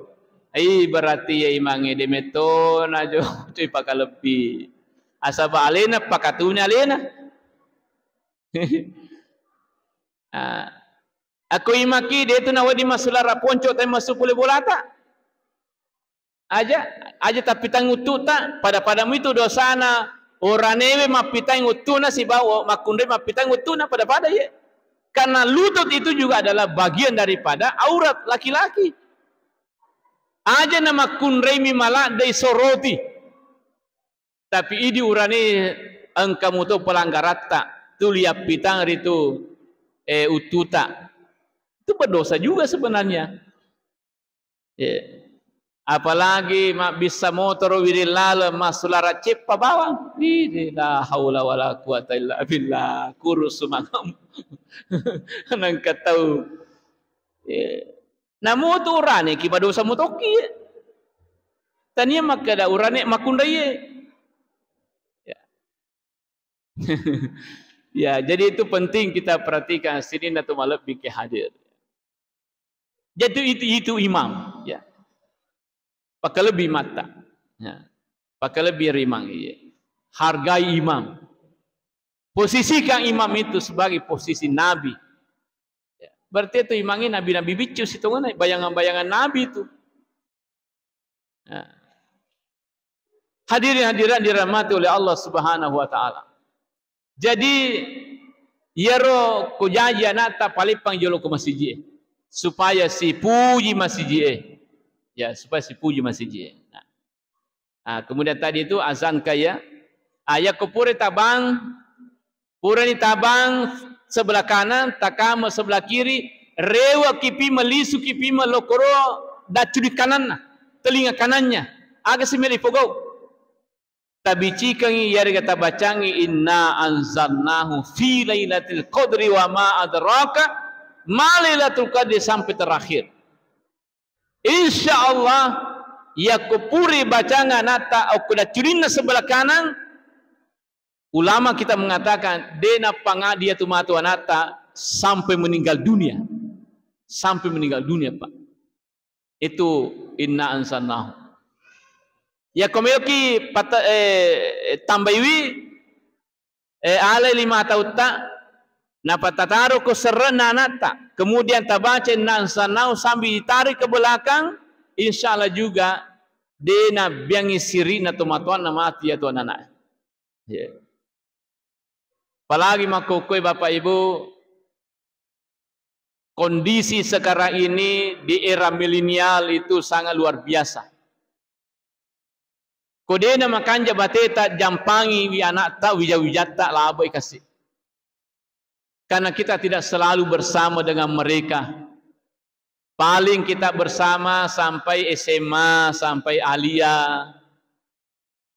Ai, berarti ya imangnge de metto najo coy pakalebbi. Asaba alena pakatuni alena. Ah, aku imaki de tu nawedding massulara ponco tai massu pole bolata. Aja, aja tappitang uttuta, pada-pada muitu dosana oranewe mappitang uttuna sibawa makkunrai mappitang uttuna pada-pada ye. Karena lutut itu juga adalah bagian daripada aurat laki-laki. Aja na makkunraimi maladde soroti. Tapi idi urane engka muto pelanggaratta, tuli appitang ritu, eh, uttuta. Itu berdosa juga sebenarnya. Ya. Apalagi mabbissa motoro wiring laleng massulara ceppa bawang. Ih, la haula wala quwata illa billah. Kurus sumangam. Nangka tau. Ya. Namutu urane ki padosa mutokki. Tania makkeda urane makkunraie. Ya. Ya, jadi itu penting kita perhatikan, sininna to malebbi ke hadir. Jadi itu, itu imam, ya. Pakalebbi matta. Ya. Pakalebbi ri imang, iya. Hargai imam. Posisikan imam itu sebagai posisi nabi. Ya. Berarti itu imangnya nabi-nabi biccu sitongenna, bayangan-bayangan nabi itu. Ya. Hadirin hadirat dirahmati oleh Allah Subhanahu wa Ta'ala. Jadi, iyaro ko jaji anakta, paleppang jolo ko masiji e, supaya sipuji masiji e. Ya, supaya sipuji masiji e. Nah. Ah, kemudian tadi itu azan kaya, ah, yakko pura tabang, purani tabang sebelah kanan, takamo sebelah kiri, rewa kipi melisu kipi melokoro daccu di kananna, telinga kanannya. Aga si meli pogau. Tabicikangi, iyarega tabacangi, "Inna anzalnahu fi lailatul qadri wa ma adraka ma lailatul qadri," sampai terakhir. Insya Allah, yakko puri bacang anatta okko dacculinna sebelah kanan, ulama kita mengatakan, de napangadi iyatu matu anatta sampai meninggal dunia. Sampai meninggal dunia, Pak. Itu inna anzalnahu. Yakko meloki pata-, eh, tambaiwi, eh, alai lima tautta, napatataro ko serrena anatta, kemudian tabaca inna anzalnahu sambil ditarik ke belakang, insya Allah juga de nabiangi sirina tomatoanna mati iyatu anak. Ya. Apalagi makkokkoe Bapak Ibu, kondisi sekarang ini di era milenial itu sangat luar biasa. Ko de na makanja bateta, jampangi wi anakta, wija-wijatta, labai kasi. Karena kita tidak selalu bersama dengan mereka. Paling kita bersama sampai S M A, sampai alia.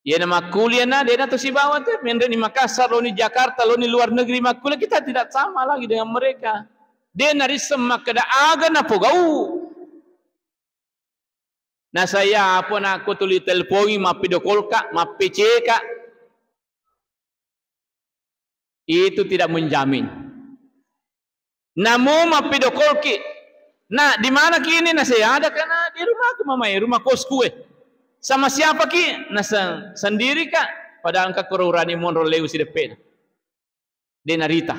Iyana makkuliah na, de na to sibawa te, menre ni Makassar, loni Jakarta, loni luar negeri makkuliah, kita tidak sama lagi dengan mereka. De na risseng makkeda aga napogau. Nasaya apa nakko tuli telpongi, mappidokolka, mappeceka. Itu tidak menjamin. Namo mappidokolki, "Nak, di mana ki ini?" Nasaya, "Ada kana di rumahku, Mama, eh, rumah kosku, eh." "Sama siapa ki?" Naseng, "Sendiri, Kak." Padahal engka koro urani monro leu sideppena. De narita.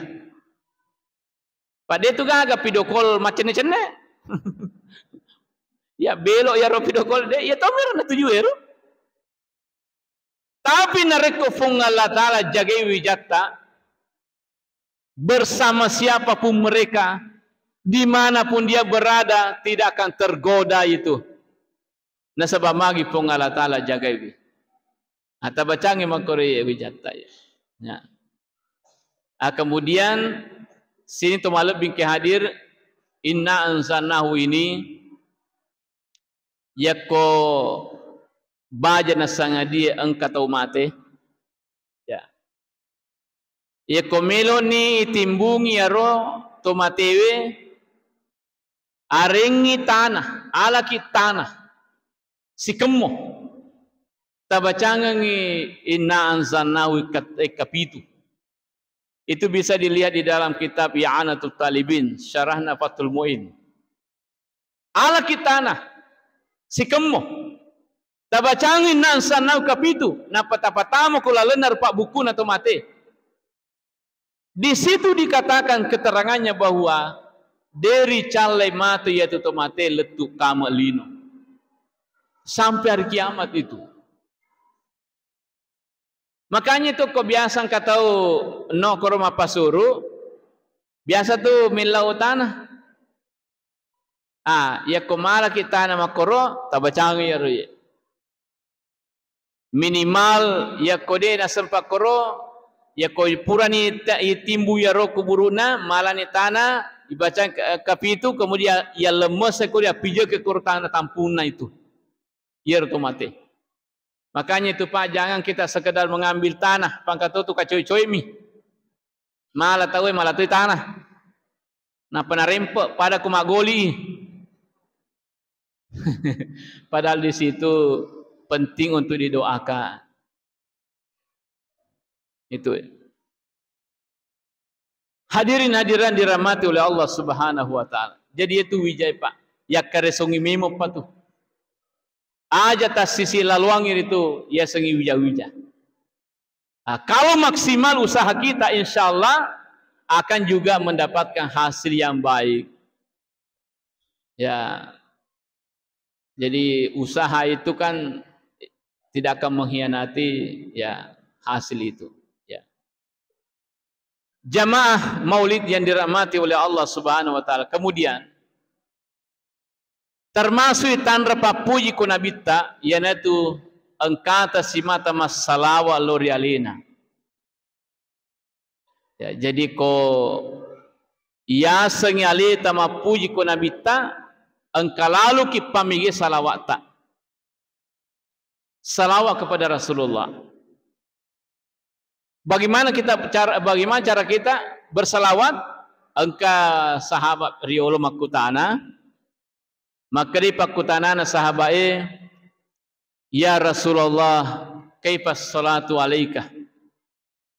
Pak, de tu gaga pidokol macenne-cenne. Ya, belok ya ro pidokol, de, ya tomero natuju ero. Tapi narekko Puang Allah Ta'ala jagai wijatta, bersama siapapun mereka, dimanapun dia berada, tidak akan tergoda itu. Nasaba magi Puang Allah Ta'ala jagaiwi. Atabacangi makkoro iye wijatta, ya. Ya. Ah, kemudian sini to malebbi ke hadir, inna anzalnahu ini, yakko baja nasangadie engka tau mate, ya. Yakko meloni timbungi iyaro to matewe, arengngi tanah, alaki tanah, sikemmo. Tabacangengi inna anzalnahu ikka-, ikkapitu. Itu bisa dilihat di dalam kitab I'anatut Talibin, syarahna Fathul Muin. Alaki tanah, sikemmo. Tabacangi inna anzalnahu kapitu, nappa tapatama ko lalenna rupa bukkuna to mate. Di situ dikatakan keterangannya bahwa de ricallai matu iyatu to mate lettu kame lino. Sampai hari kiamat itu. Makanya tu ko biasa engka tau no koro mappasuru, biasa tu millau tanah. Ah, yakko malaki tanah makkoro, tabacangi iyaro iye. Minimal yakko de nasempa koro, yakko purani ta-, itimbu iyaro kuburuna, malani tanah, ibacang ka-, kapitu, kemudian yallemmese ko, yapijeke koro tanah tampunna itu. Iyaro to mate. Makanya itu, Pak, jangan kita sekedar mengambil tanah, pangkatotu kacoi-coimi. Mala tauwe, mala toi tanah. Nappa narempe, pada ku maggoli. Padahal di situ penting untuk didoakan. Itu. Hadirin hadirat dirahmati oleh Allah Subhanahu wa Ta'ala. Jadi itu wijai, Pak. Yakkaresongi memo patu. Aja tassisi laluangi itu yasengi wija-wija. Nah, kalau maksimal usaha kita, insya Allah akan juga mendapatkan hasil yang baik. Ya, jadi usaha itu kan tidak akan mengkhianati, ya, hasil itu. Ya. Jamaah maulid yang dirahmati oleh Allah Subhanahu wa Ta'ala. Kemudian, termasuk tanra pappuji ko Nabitta, iyanatu engkata simata massalawa lao ri alena. Ya, jadi ko yasengi aleta mappuji ko Nabitta, engka laluki pamige salawatta. Salawat kepada Rasulullah. Bagaimana kita cara, bagaimana cara kita bersalawat? Engka sahabat riolo makkutana, makkedai pakkutanana sahabat e, "Ya Rasulullah, kaifa salatu alaika?"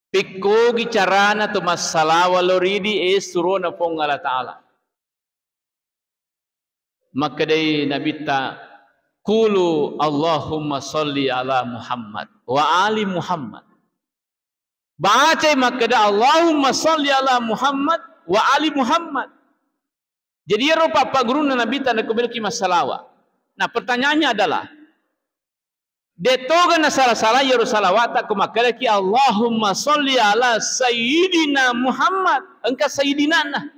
Pikkogi carana to massalawa lao ridi, e surona Puang Allah Ta'ala. Makkedai Nabitta, "Qulu Allahumma salli ala Muhammad wa ali Muhammad." Bacai makkeda, "Allahumma salli ala Muhammad wa ali Muhammad." Jadi iyaro pappagurunna Nabitta nakko meloki massalawa. Nah, pertanyaannya adalah, de toga nasala-sala iyaro salawatta ko makkedaki, "Allahumma salli ala Sayyidina Muhammad." Engka Sayyidinana.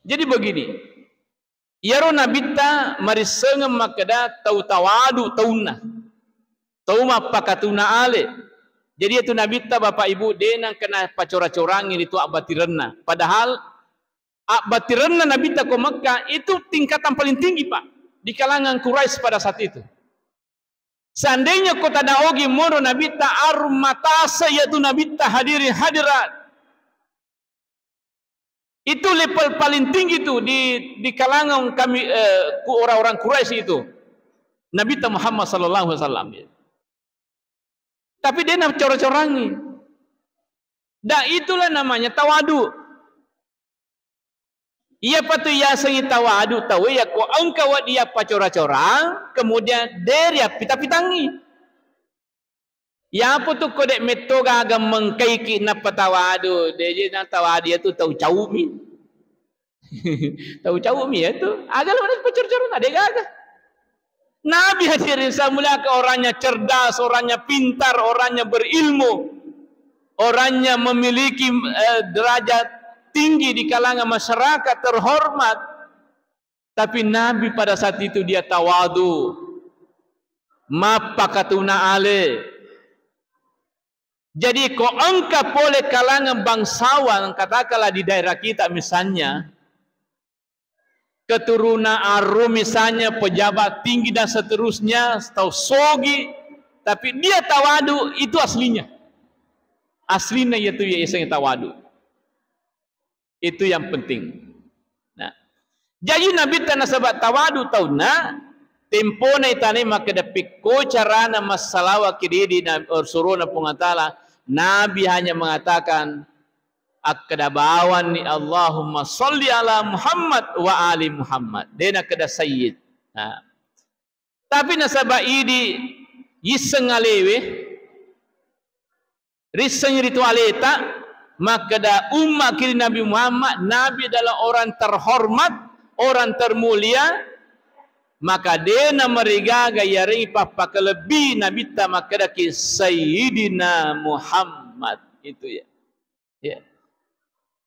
Jadi begini, iyaro Nabitta marissengeng makkeda tau tawadu taunna, tau mappakatuna ale. Jadi itu Nabitta, Bapak Ibu, de nengka napacora-corangi ritu abbatirenna. Padahal abbatirenna Nabitta ko Mekka itu tingkatan paling tinggi, Pak, di kalangan Quraisy pada saat itu. Seandainya ko tanaogi monro Nabitta, arum matase iyatu Nabitta, hadirin hadirat. Itu level paling tinggi itu di, di kalangan kami, eh, ku-, orang-orang Quraisy itu. Nabitta Muhammad sallallahu alaihi wasallam. Tapi de nacora-corangi. Da, itulah namanya tawadu. Iyapatu yasengngi tawadu tauwe yakko engka wedding yappacora-corang, kemudian de riappita-pitangngi. Yapo tu ko de metto gaga mengkaiki nappa tawadu, de je na tawadu iyatu tau caumi. Tau caumi iyatu. Aga lo pacora-corana, de gaga. Nabi, hadirin saya muliakan, orangnya cerdas, orangnya pintar, orangnya berilmu, orangnya memiliki, eh, derajat tinggi di kalangan masyarakat, terhormat. Tapi Nabi pada saat itu dia tawadu, mappakatuna ale. Jadi, ko engka pole kalangan bangsawan, katakanlah di daerah kita misalnya, keturunan arung misalnya, pejabat tinggi dan seterusnya, tau sogi, tapi dia tawadu, itu aslinya. Aslinya itu ya iseng tawadu. Itu yang penting. Nah, jaji Nabitta nasaba tawadu taunna, tempona itanai makkeda pekko carana massalawa ki didi na-, surona Puang Allah Ta'ala, Nabi hanya mengatakan, akkeda bawanni, "Allahumma salli ala Muhammad wa ali Muhammad." De nakkeda sayyid. Nah. Tapi nasaba idi yisseng alewe, risseng ritu aleta, makkeda umma kiri Nabi Muhammad, Nabi adalah orang terhormat, orang termulia, maka de namarigaga yarengngi pappakalebbi Nabitta makkedaki Sayyidina Muhammad. Itu ya. Ya.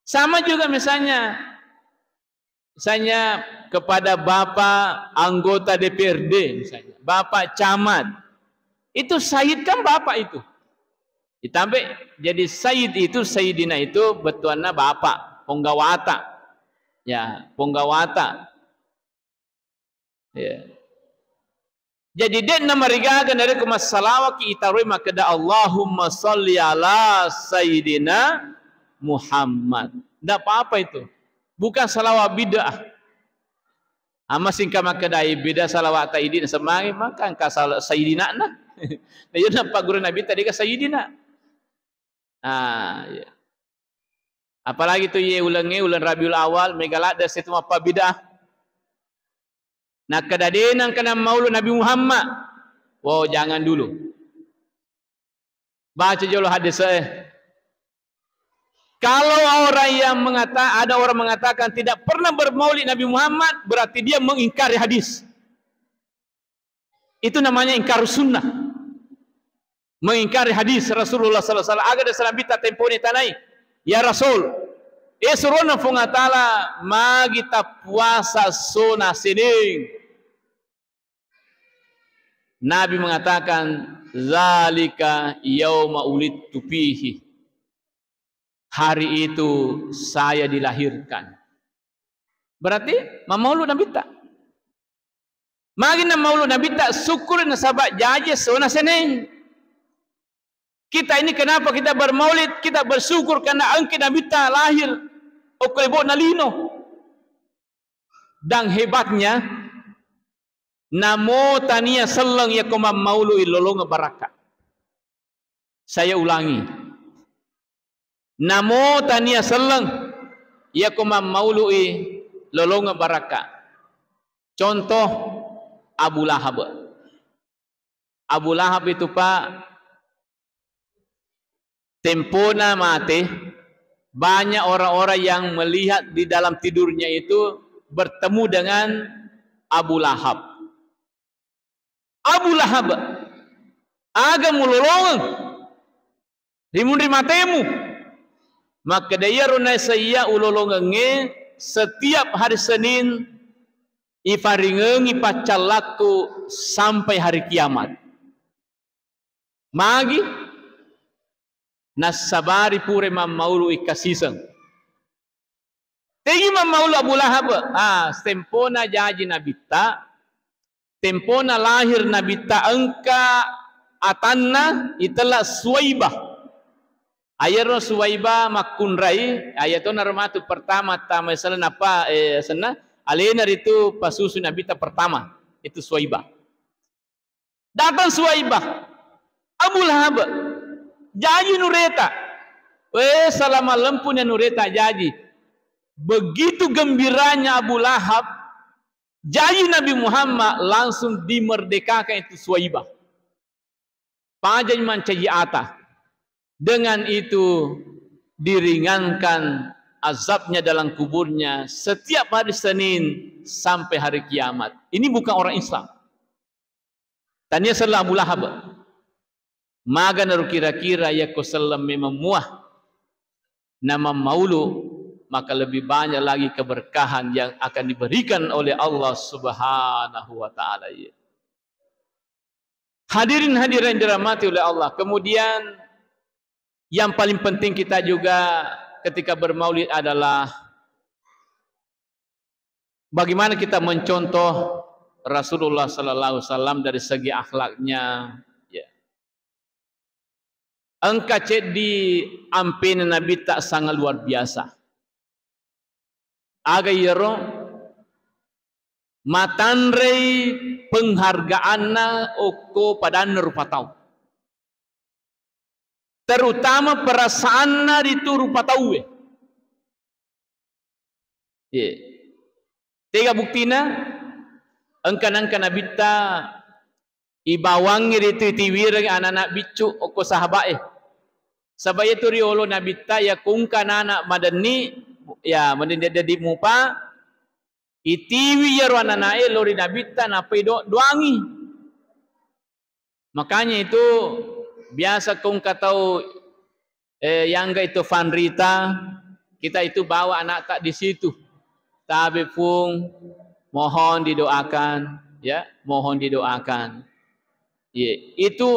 Sama juga misalnya, misalnya kepada Bapak anggota D P R D, misalnya, Bapak Camat. Itu Sayyid kan Bapak itu. Ditambah jadi Sayyid itu, Sayyidina itu bettuanna Bapak, Ponggawata. Ya, Ponggawata. Ya. Jadi, de namarigaga narekko massalawaki itaroi makkeda, "Allahumma salli ala Sayyidina Muhammad." Ndak apa-apa itu. Bukan salawat bid'ah. Amma singka makkedai beda salawat ta idi nasemmangi, maka engka sal-, Sayyidina na. Nah, iya napagguru Nabi tadi ka Sayyidina. Ah, iya. Apalagi tu iye ulengnge, uleng Rabiul Awal, mega ladde' situ mappabid'ah. Nakkeda de' nengka nammaulu Nabi Muhammad. Wow, jangan dulu. Baca jolo hadis, eh. Kalau orang yang mengata-, ada orang mengatakan tidak pernah bermaulid Nabi Muhammad, berarti dia mengingkari hadis. Itu namanya ingkar sunnah. Mengingkari hadis Rasulullah sallallahu alaihi wasallam. Aga de' Nabitta temponi tanai. Ya Rasul, eh, surona Puang Allah Ta'ala, magi tappuasa sona Senin. Nabi mengatakan, "Zalika yauma ulidtu fihi." Hari itu saya dilahirkan. Berarti mammaulu Nabitta. Magi nammaulu Nabitta, syukur nasaba' jaji sona Senin. Kita ini kenapa kita bermaulid, kita bersyukur karena engka Nabitta lahir okko lebo'na lino. Dan hebatnya, namo tania selleng yako mammaului lolongeng barakka. Saya ulangi. Namo tania selleng yako mammaului lolongeng barakka. Contoh, Abu Lahab. Abu Lahab itu, Pak, tempona mate, banyak orang-orang yang melihat di dalam tidurnya itu bertemu dengan Abu Lahab. Abu Lahab, aga mulolongeng ri munri matemu? Makkeda, iyaro naisaiya ulolongengnge setiap hari Senin ifaringengi paccallakku sampai hari kiamat. Magi? Nassabari pura mammaului kasiseng. Tegi mammaulu Abu Lahab? Ah, tempona jaji Nabitta, tempona lahir Nabitta engka atanna itella Suwaibah. Ayaro Suwaibah makkunrai, ayatona romatu pertama tama Islam apa, eh, senna, alena ritu pasusu Nabitta pertama, itu Suwaibah. Datang Suwaibah, "Abu Lahab, jaji nureta." "Weh, salama lempuni nureta jaji." Begitu gembiranya Abu Lahab, jaji Nabi Muhammad, langsung dimerdekakan itu Suwaibah. Pajani mancaji ata. Dengan itu diringankan azabnya dalam kuburnya setiap hari Senin sampai hari kiamat. Ini bukan orang Islam. Tania selleng Abu Lahab. Maganaro kira-kira yakko selleng memang mua namammaulu, maka lebih banyak lagi keberkahan yang akan diberikan oleh Allah Subhanahu wa Ta'ala. Hadirin hadirat yang dirahmati oleh Allah. Kemudian yang paling penting kita juga ketika bermaulid adalah bagaimana kita mencontoh Rasulullah sallallahu alaihi wasallam dari segi akhlaknya, ya. Engka ceddi ampena Nabitta sangat luar biasa. Aga iyaro? Matanrei penghargaanna okko padanna rupa tau. Terutama perasaanna ritu rupa tauwe. Ye. Tega buktina? Engka nangka Nabitta ibawangngi ritu itiwireng anak-anak biccu okko sahaba'e. Saba' iyatu riolo Nabitta, yakko engka anak-anak madenni, ya, madenni deddi mupa, itiwi iyaro anak-ana'e lao ri Nabitta, nappa ido-, doangi. Makanya itu biasa ko engka tau, eh, yangga itu fanrita, kita itu bawa anakta di situ. Tabe, Pung, mohon didoakan, ya, mohon didoakan. Iya, itu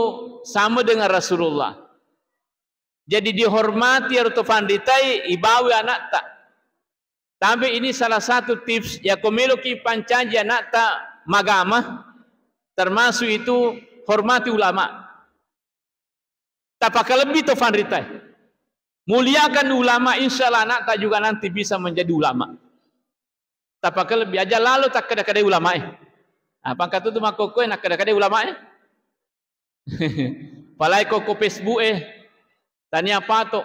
sama dengan Rasulullah. Jadi dihormati iyaro to fanritai, ibawa anakta. Tapi ini salah satu tips, yakko meloki pancaji anakta magama, termasuk itu hormati ulama. Tapakalebbi to fanritai. Muliakan ulama, insya Allah anakta juga nanti bisa menjadi ulama. Tapakalebbi, aja lalo takkeda-kedai ulamae. Apa engka tu makkokkoe nakkeda-kedai ulamae? Palai ko, ko Facebook e. Tania pato.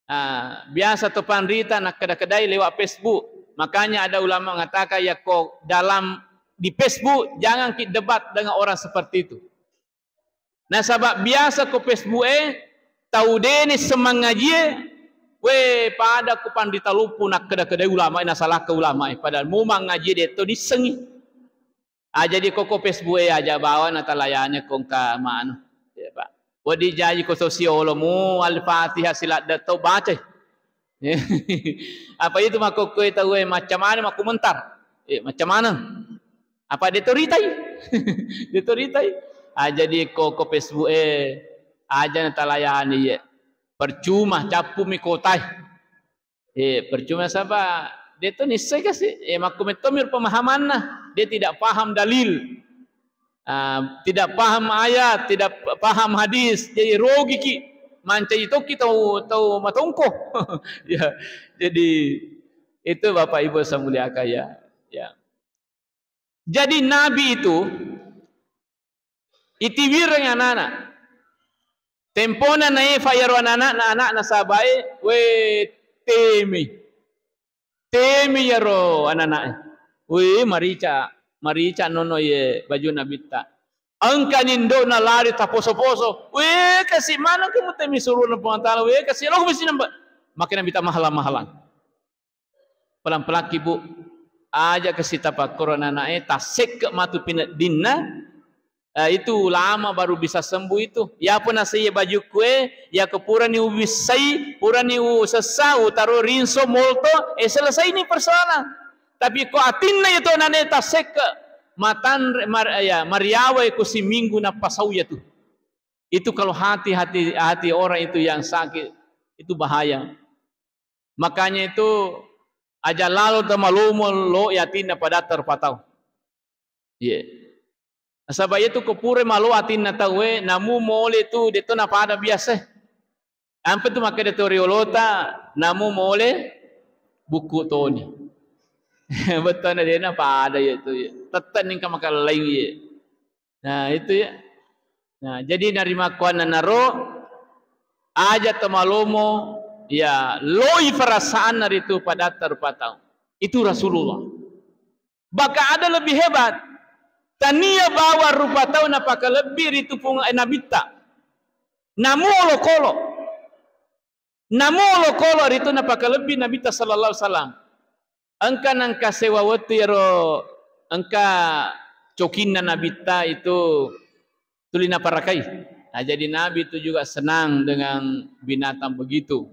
Ah, biasa to panrita nakkeda-kedai lewat Facebook. Makanya ada ulama mengatakan, yakko dalam di Facebook, jangan ki debat dengan orang seperti itu. Nasaba biasa ko Facebook e, tau deni semangajie, we, pada ko panrita loppo nakkeda-kedai ulama e, nasalahka ulama e, padahal mu mangajie de to dissengi. Ah, jadi ko, ko Facebook e aja bawa natalayani ko engka manu. Ya, Pak. Wedding jaji ko to siolomu Al-Fatihah siladde to baca. Apa itu makkokkoe tau e macca maneng makkumentar. Eh, macca maneng. Apa de to ritai? De to ritai. Ah, jadi ko, ko Facebook e aja natalayani ye. Percuma cappumi kotae. Eh, percuma saba de to nissai kasi. Eh, makkumettomi pemahamanna. Dia tidak paham dalil. Ah, tidak paham ayat, tidak paham hadis. Jadi rogiki. Mancaji tokki tau, tau matongko. Ya, jadi itu Bapak Ibu saya muliakan ya. Ya. Jadi Nabi itu itiwireng anana. Tempona naefa iyaro anana, anana sabae, we, temi. Temi iyaro ananae. We, marica, marica nono ye baju Nabitta. Engka nindo'na lari taposo-poso. We, kasi maneng kamu temi suruhna Puang Taala. We, kasi lo mesti nampak. Makin Nabitta mahalang-mahalang. Pelang-pelangki, Bu. Aja kasi tapakkoro ananae, tasekke matu pineddinna. Eh, itu ulama baru bisa sembuh itu. Ya pun saya bajukku e, ya ke purani ubissai, purani usessa, utaro rinso molto, eh, selesai ini persoalan. Tapi ko atinna itu ananae tasekke, matan mar, ya, mariawa ku siminggu napasau ya tu. Itu kalau hati, hati, hati orang itu yang sakit, itu bahaya. Makanya itu aja lalo temalomo lo yatinna padatta rupa tau. Iya. Nasaba iya tu ko pura malo atinna tauwe, namu mole tu de to napada biasa. Ampe tu makkeda to riolota, namu mole buku toni. Bettuanna de napada iya tu, iya. Tette ningka makallai iya. Nah, itu ya. Nah, jadi narimakkuannanaro aja temalomo ya loi perasaanna ritu padatta rupa tau. Itu Rasulullah. Bahkan ada lebih hebat. Tania bawa rupa tau napakalebbi ritu pung, eh, Nabitta. Namu olokolo. Namu olokolo ritu napakalebbi Nabitta sallallahu alaihi wasallam. Engka nengka sewa wettu iyaro engka cokinna Nabitta itu tuli naparakai. Nah, jadi Nabi itu juga senang dengan binatang begitu.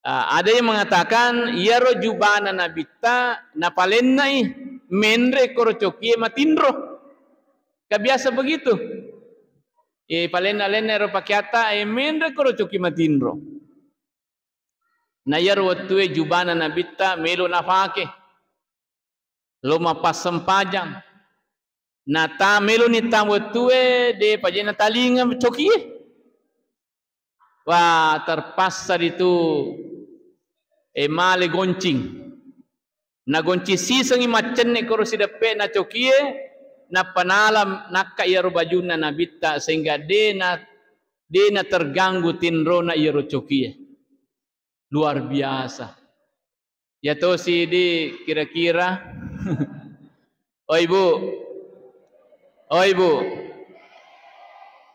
Ah, ada yang mengatakan iyaro jubana Nabitta napalennai menre koro cokie matinro. Ka biasa begitu. Eh, palenna-lenna ero pakeatta, eh, menre koro coki matinro. Na iyaro wettue jubana Nabitta melo nafake. Lo mappassempajang. Nata meloni ta wettue de paje natalinga cokie. Wah, terpaksa ritu, eh, male goncing. Nagoncing sisengi maccenne koro sideppe'na cokie, nappa nala nakka iyaro bajunna Nabitta sehingga de na, de na terganggu tinrona iyaro cokie. Luar biasa. Ya tosi di kira-kira. Oi, Bu. Oi, Bu.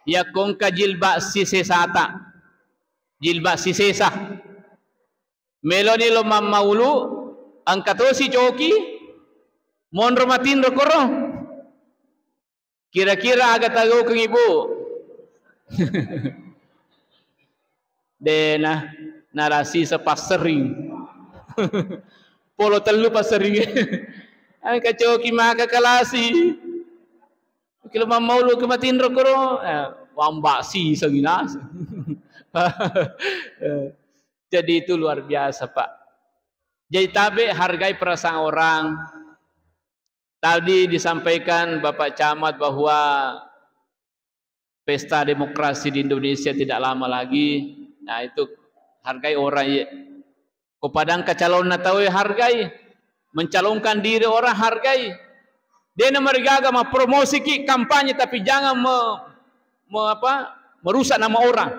Yakko engka jilbab sisesata. Jilbab sisesa. Meloni lo mammaulu, engka tosi coki, monro matinro koro. Kira-kira aga tagaukengngi, Bu? Dena, narasisa passering. Polo tellu passering. Engka coki maka kalasi. Kilo mammaulu ke matinro koro, eh, wamba sisa ginasa. Eh, jadi itu luar biasa, Pak. Jadi tabe hargai perasaan orang. Tadi disampaikan Bapak Camat bahwa pesta demokrasi di Indonesia tidak lama lagi. Nah, itu hargai orang, ye. Ko padangka calonna tau, ye, hargai. Mencalonkan diri orang, hargai. Dena marigaga mempromosiki kampanye, tapi jangan me-, me-, apa, merusak nama orang.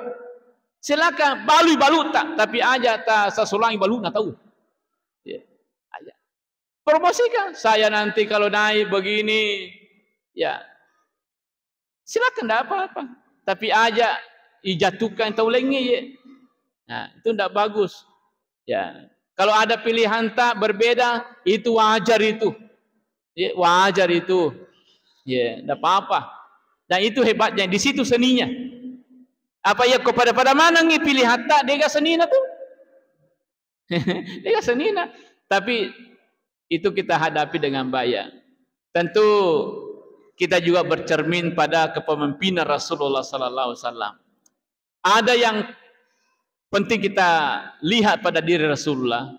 Silakan balui balutta, tapi aja ta sasolangi baluna tau. Ya, aja. Promosikan, saya nanti kalau naik begini, ya, silakan, ndak apa-apa. Tapi aja ijatuhkan tau laingnge, ya. Nah, itu ndak bagus. Ya, kalau ada pilihan tak berbeda, itu wajar itu. Ya, wajar itu. Ya, ndak apa-apa. Dan itu hebatnya, di situ seninya. Apa ya, kok pada-pada manengngi pilihan tak, dega senina tuh. Dega senina. Tapi itu kita hadapi dengan baik, ya. Tentu kita juga bercermin pada kepemimpinan Rasulullah sallallahu alaihi wasallam. Ada yang penting kita lihat pada diri Rasulullah.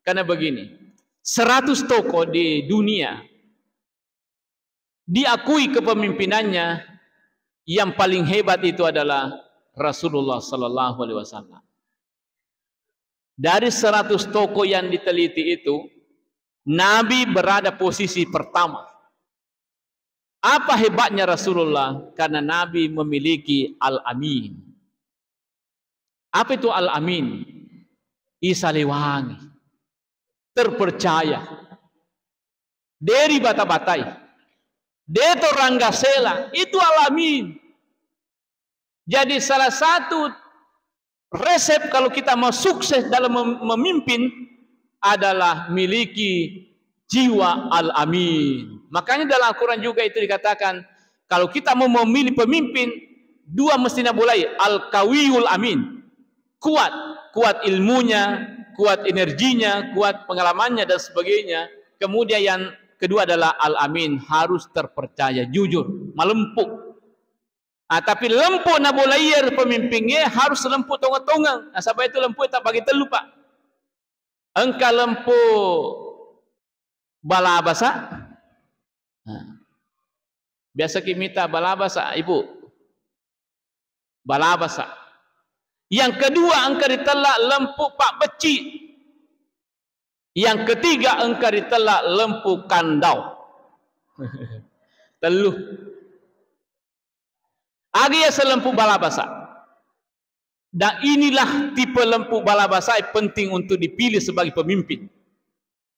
Karena begini, seratus tokoh di dunia diakui kepemimpinannya, yang paling hebat itu adalah Rasulullah sallallahu alaihi wasallam. Dari seratus tokoh yang diteliti itu, Nabi berada posisi pertama. Apa hebatnya Rasulullah? Karena Nabi memiliki Al-Amin. Apa itu Al-Amin? Isalewangi, terpercaya, deri bata-batai, deto ranggasela, itu Al-Amin. Jadi salah satu resep kalau kita mau sukses dalam mem-, memimpin adalah miliki jiwa Al-Amin. Makanya dalam Al-Quran juga itu dikatakan, kalau kita mau memilih pemimpin, dua mesti nabolai, Al-Qawiyul Amin. Kuat, kuat ilmunya, kuat energinya, kuat pengalamannya dan sebagainya. Kemudian yang kedua adalah Al-Amin, harus terpercaya, jujur, malempu. Ah, tapi lempu nabolaiye pemimpingnge harus lempu tongeng-tongeng. Nasaba itu lempu tabagi tellu, Pak. Engka lempu balabasa. Nah. Biasa ki mita balabasa, Ibu. Balabasa. Yang kedua engka ritella lempu pabbecci. Yang ketiga engka ritella lempu kandau. Tellu. Aga yaseng lempu balabasa. Dan inilah tipe lempu balabasa yang penting untuk dipilih sebagai pemimpin.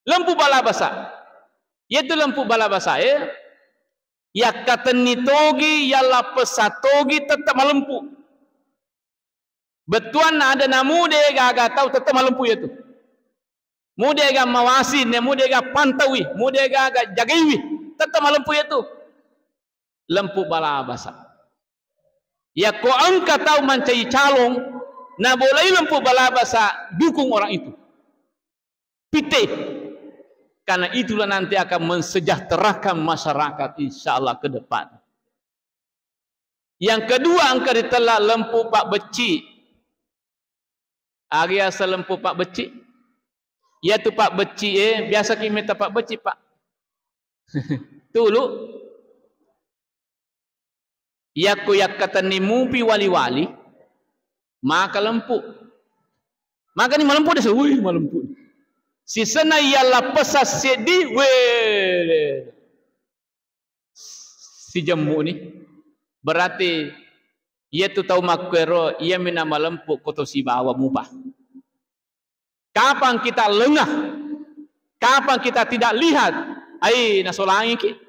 Lempu balabasa. Yaitu lempu balabasa, eh, yakkatenni togi, yallappessa togi, tetap malempu. Bettuanna ada namude gaga tau tetap malempu yaitu. Mude ga mawasi, ne mude ga pantaui, mude ga, ga jagaiwi, tetap malempu yaitu. Lempu balabasa. Yakko engka tau mancaji calon, nabolai lempu balabasa, dukung orang itu. Pitte. Karena itulah nanti akan mensejahterakan masyarakat, insya Allah, ke depan. Yang kedua, engka ritella lempu pabbecci. Aga yaseng lempu pabbecci? Yatu pabbecci, eh, biasa ki mita pabbecci, Pak. Tulu. Yakko yakkatenni mupi wali-wali, maka lempu. Makani malempu desa, wih, malempu. Sisenna yallappessa seddi, weh. Sijemmu ni. Berarti iyatu tau makkuero, iyami namalempu ko to sibawa mupa. Kapan kita lengah, kapan kita tidak lihat, ai nasolangiki.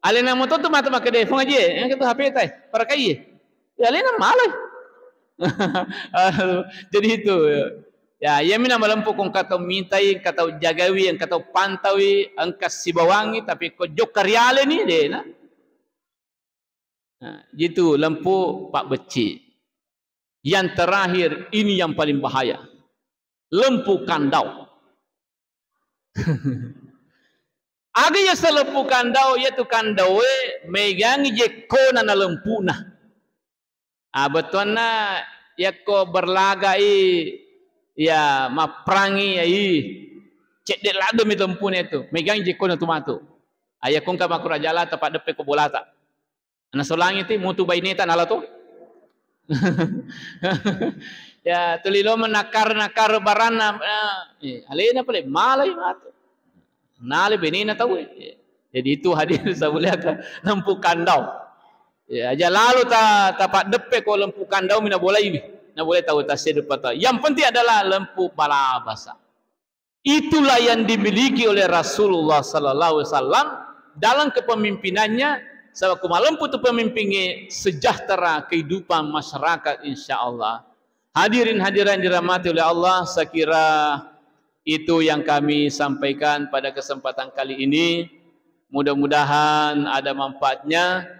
Alena moto tu matu makkeda, "Fong aje, engka tu H P tai, parakai." Ya alena malai. Jadi itu. Ya, iyami namalempu ko engka tau mitai, engka tau jagawi, engka tau pantaui, engka sibawangi, tapi ko jokka rialeni, dena. Nah, itu lempu pabbecci. Yang terakhir, ini yang paling bahaya. Lempu kandau. Aga yaseng lempu kandau, yaitu kandaue megangi jekkona na lempuna. Ah, bettuanna yakko berlagai, ya, mapperangi, ai, cedde ladde mi lempuna itu. Megangi jekkona tu matu. Ah, yakko engka makkurajala, tapaddeppe ko bolata. Nasolangi ti mutu baineta nala to. Ya, tuli lo menakar-nakar baranna, eh, alena pale malai matu. Nale benena tau, eh. Jadi itu hadir sabuliaka lempu kandau. Ya, aja lalu ta, tapaddeppe ko lempu kandaumi nabolaiwi. Nabolai tau tasedu pata. Yang penting adalah lempu balabasa. Itulah yang dimiliki oleh Rasulullah sallallahu alaihi wasallam dalam kepemimpinannya. Sebab ku malempu tu pemimpinnya, sejahtera kehidupan masyarakat, insya Allah. Hadirin hadirat dirahmati oleh Allah, saya kira itu yang kami sampaikan pada kesempatan kali ini. Mudah-mudahan ada manfaatnya.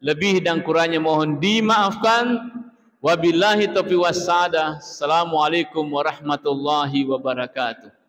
Lebih dan kurangnya mohon dimaafkan. Wabillahi taufiq wassadah. Assalamualaikum warahmatullahi wabarakatuh.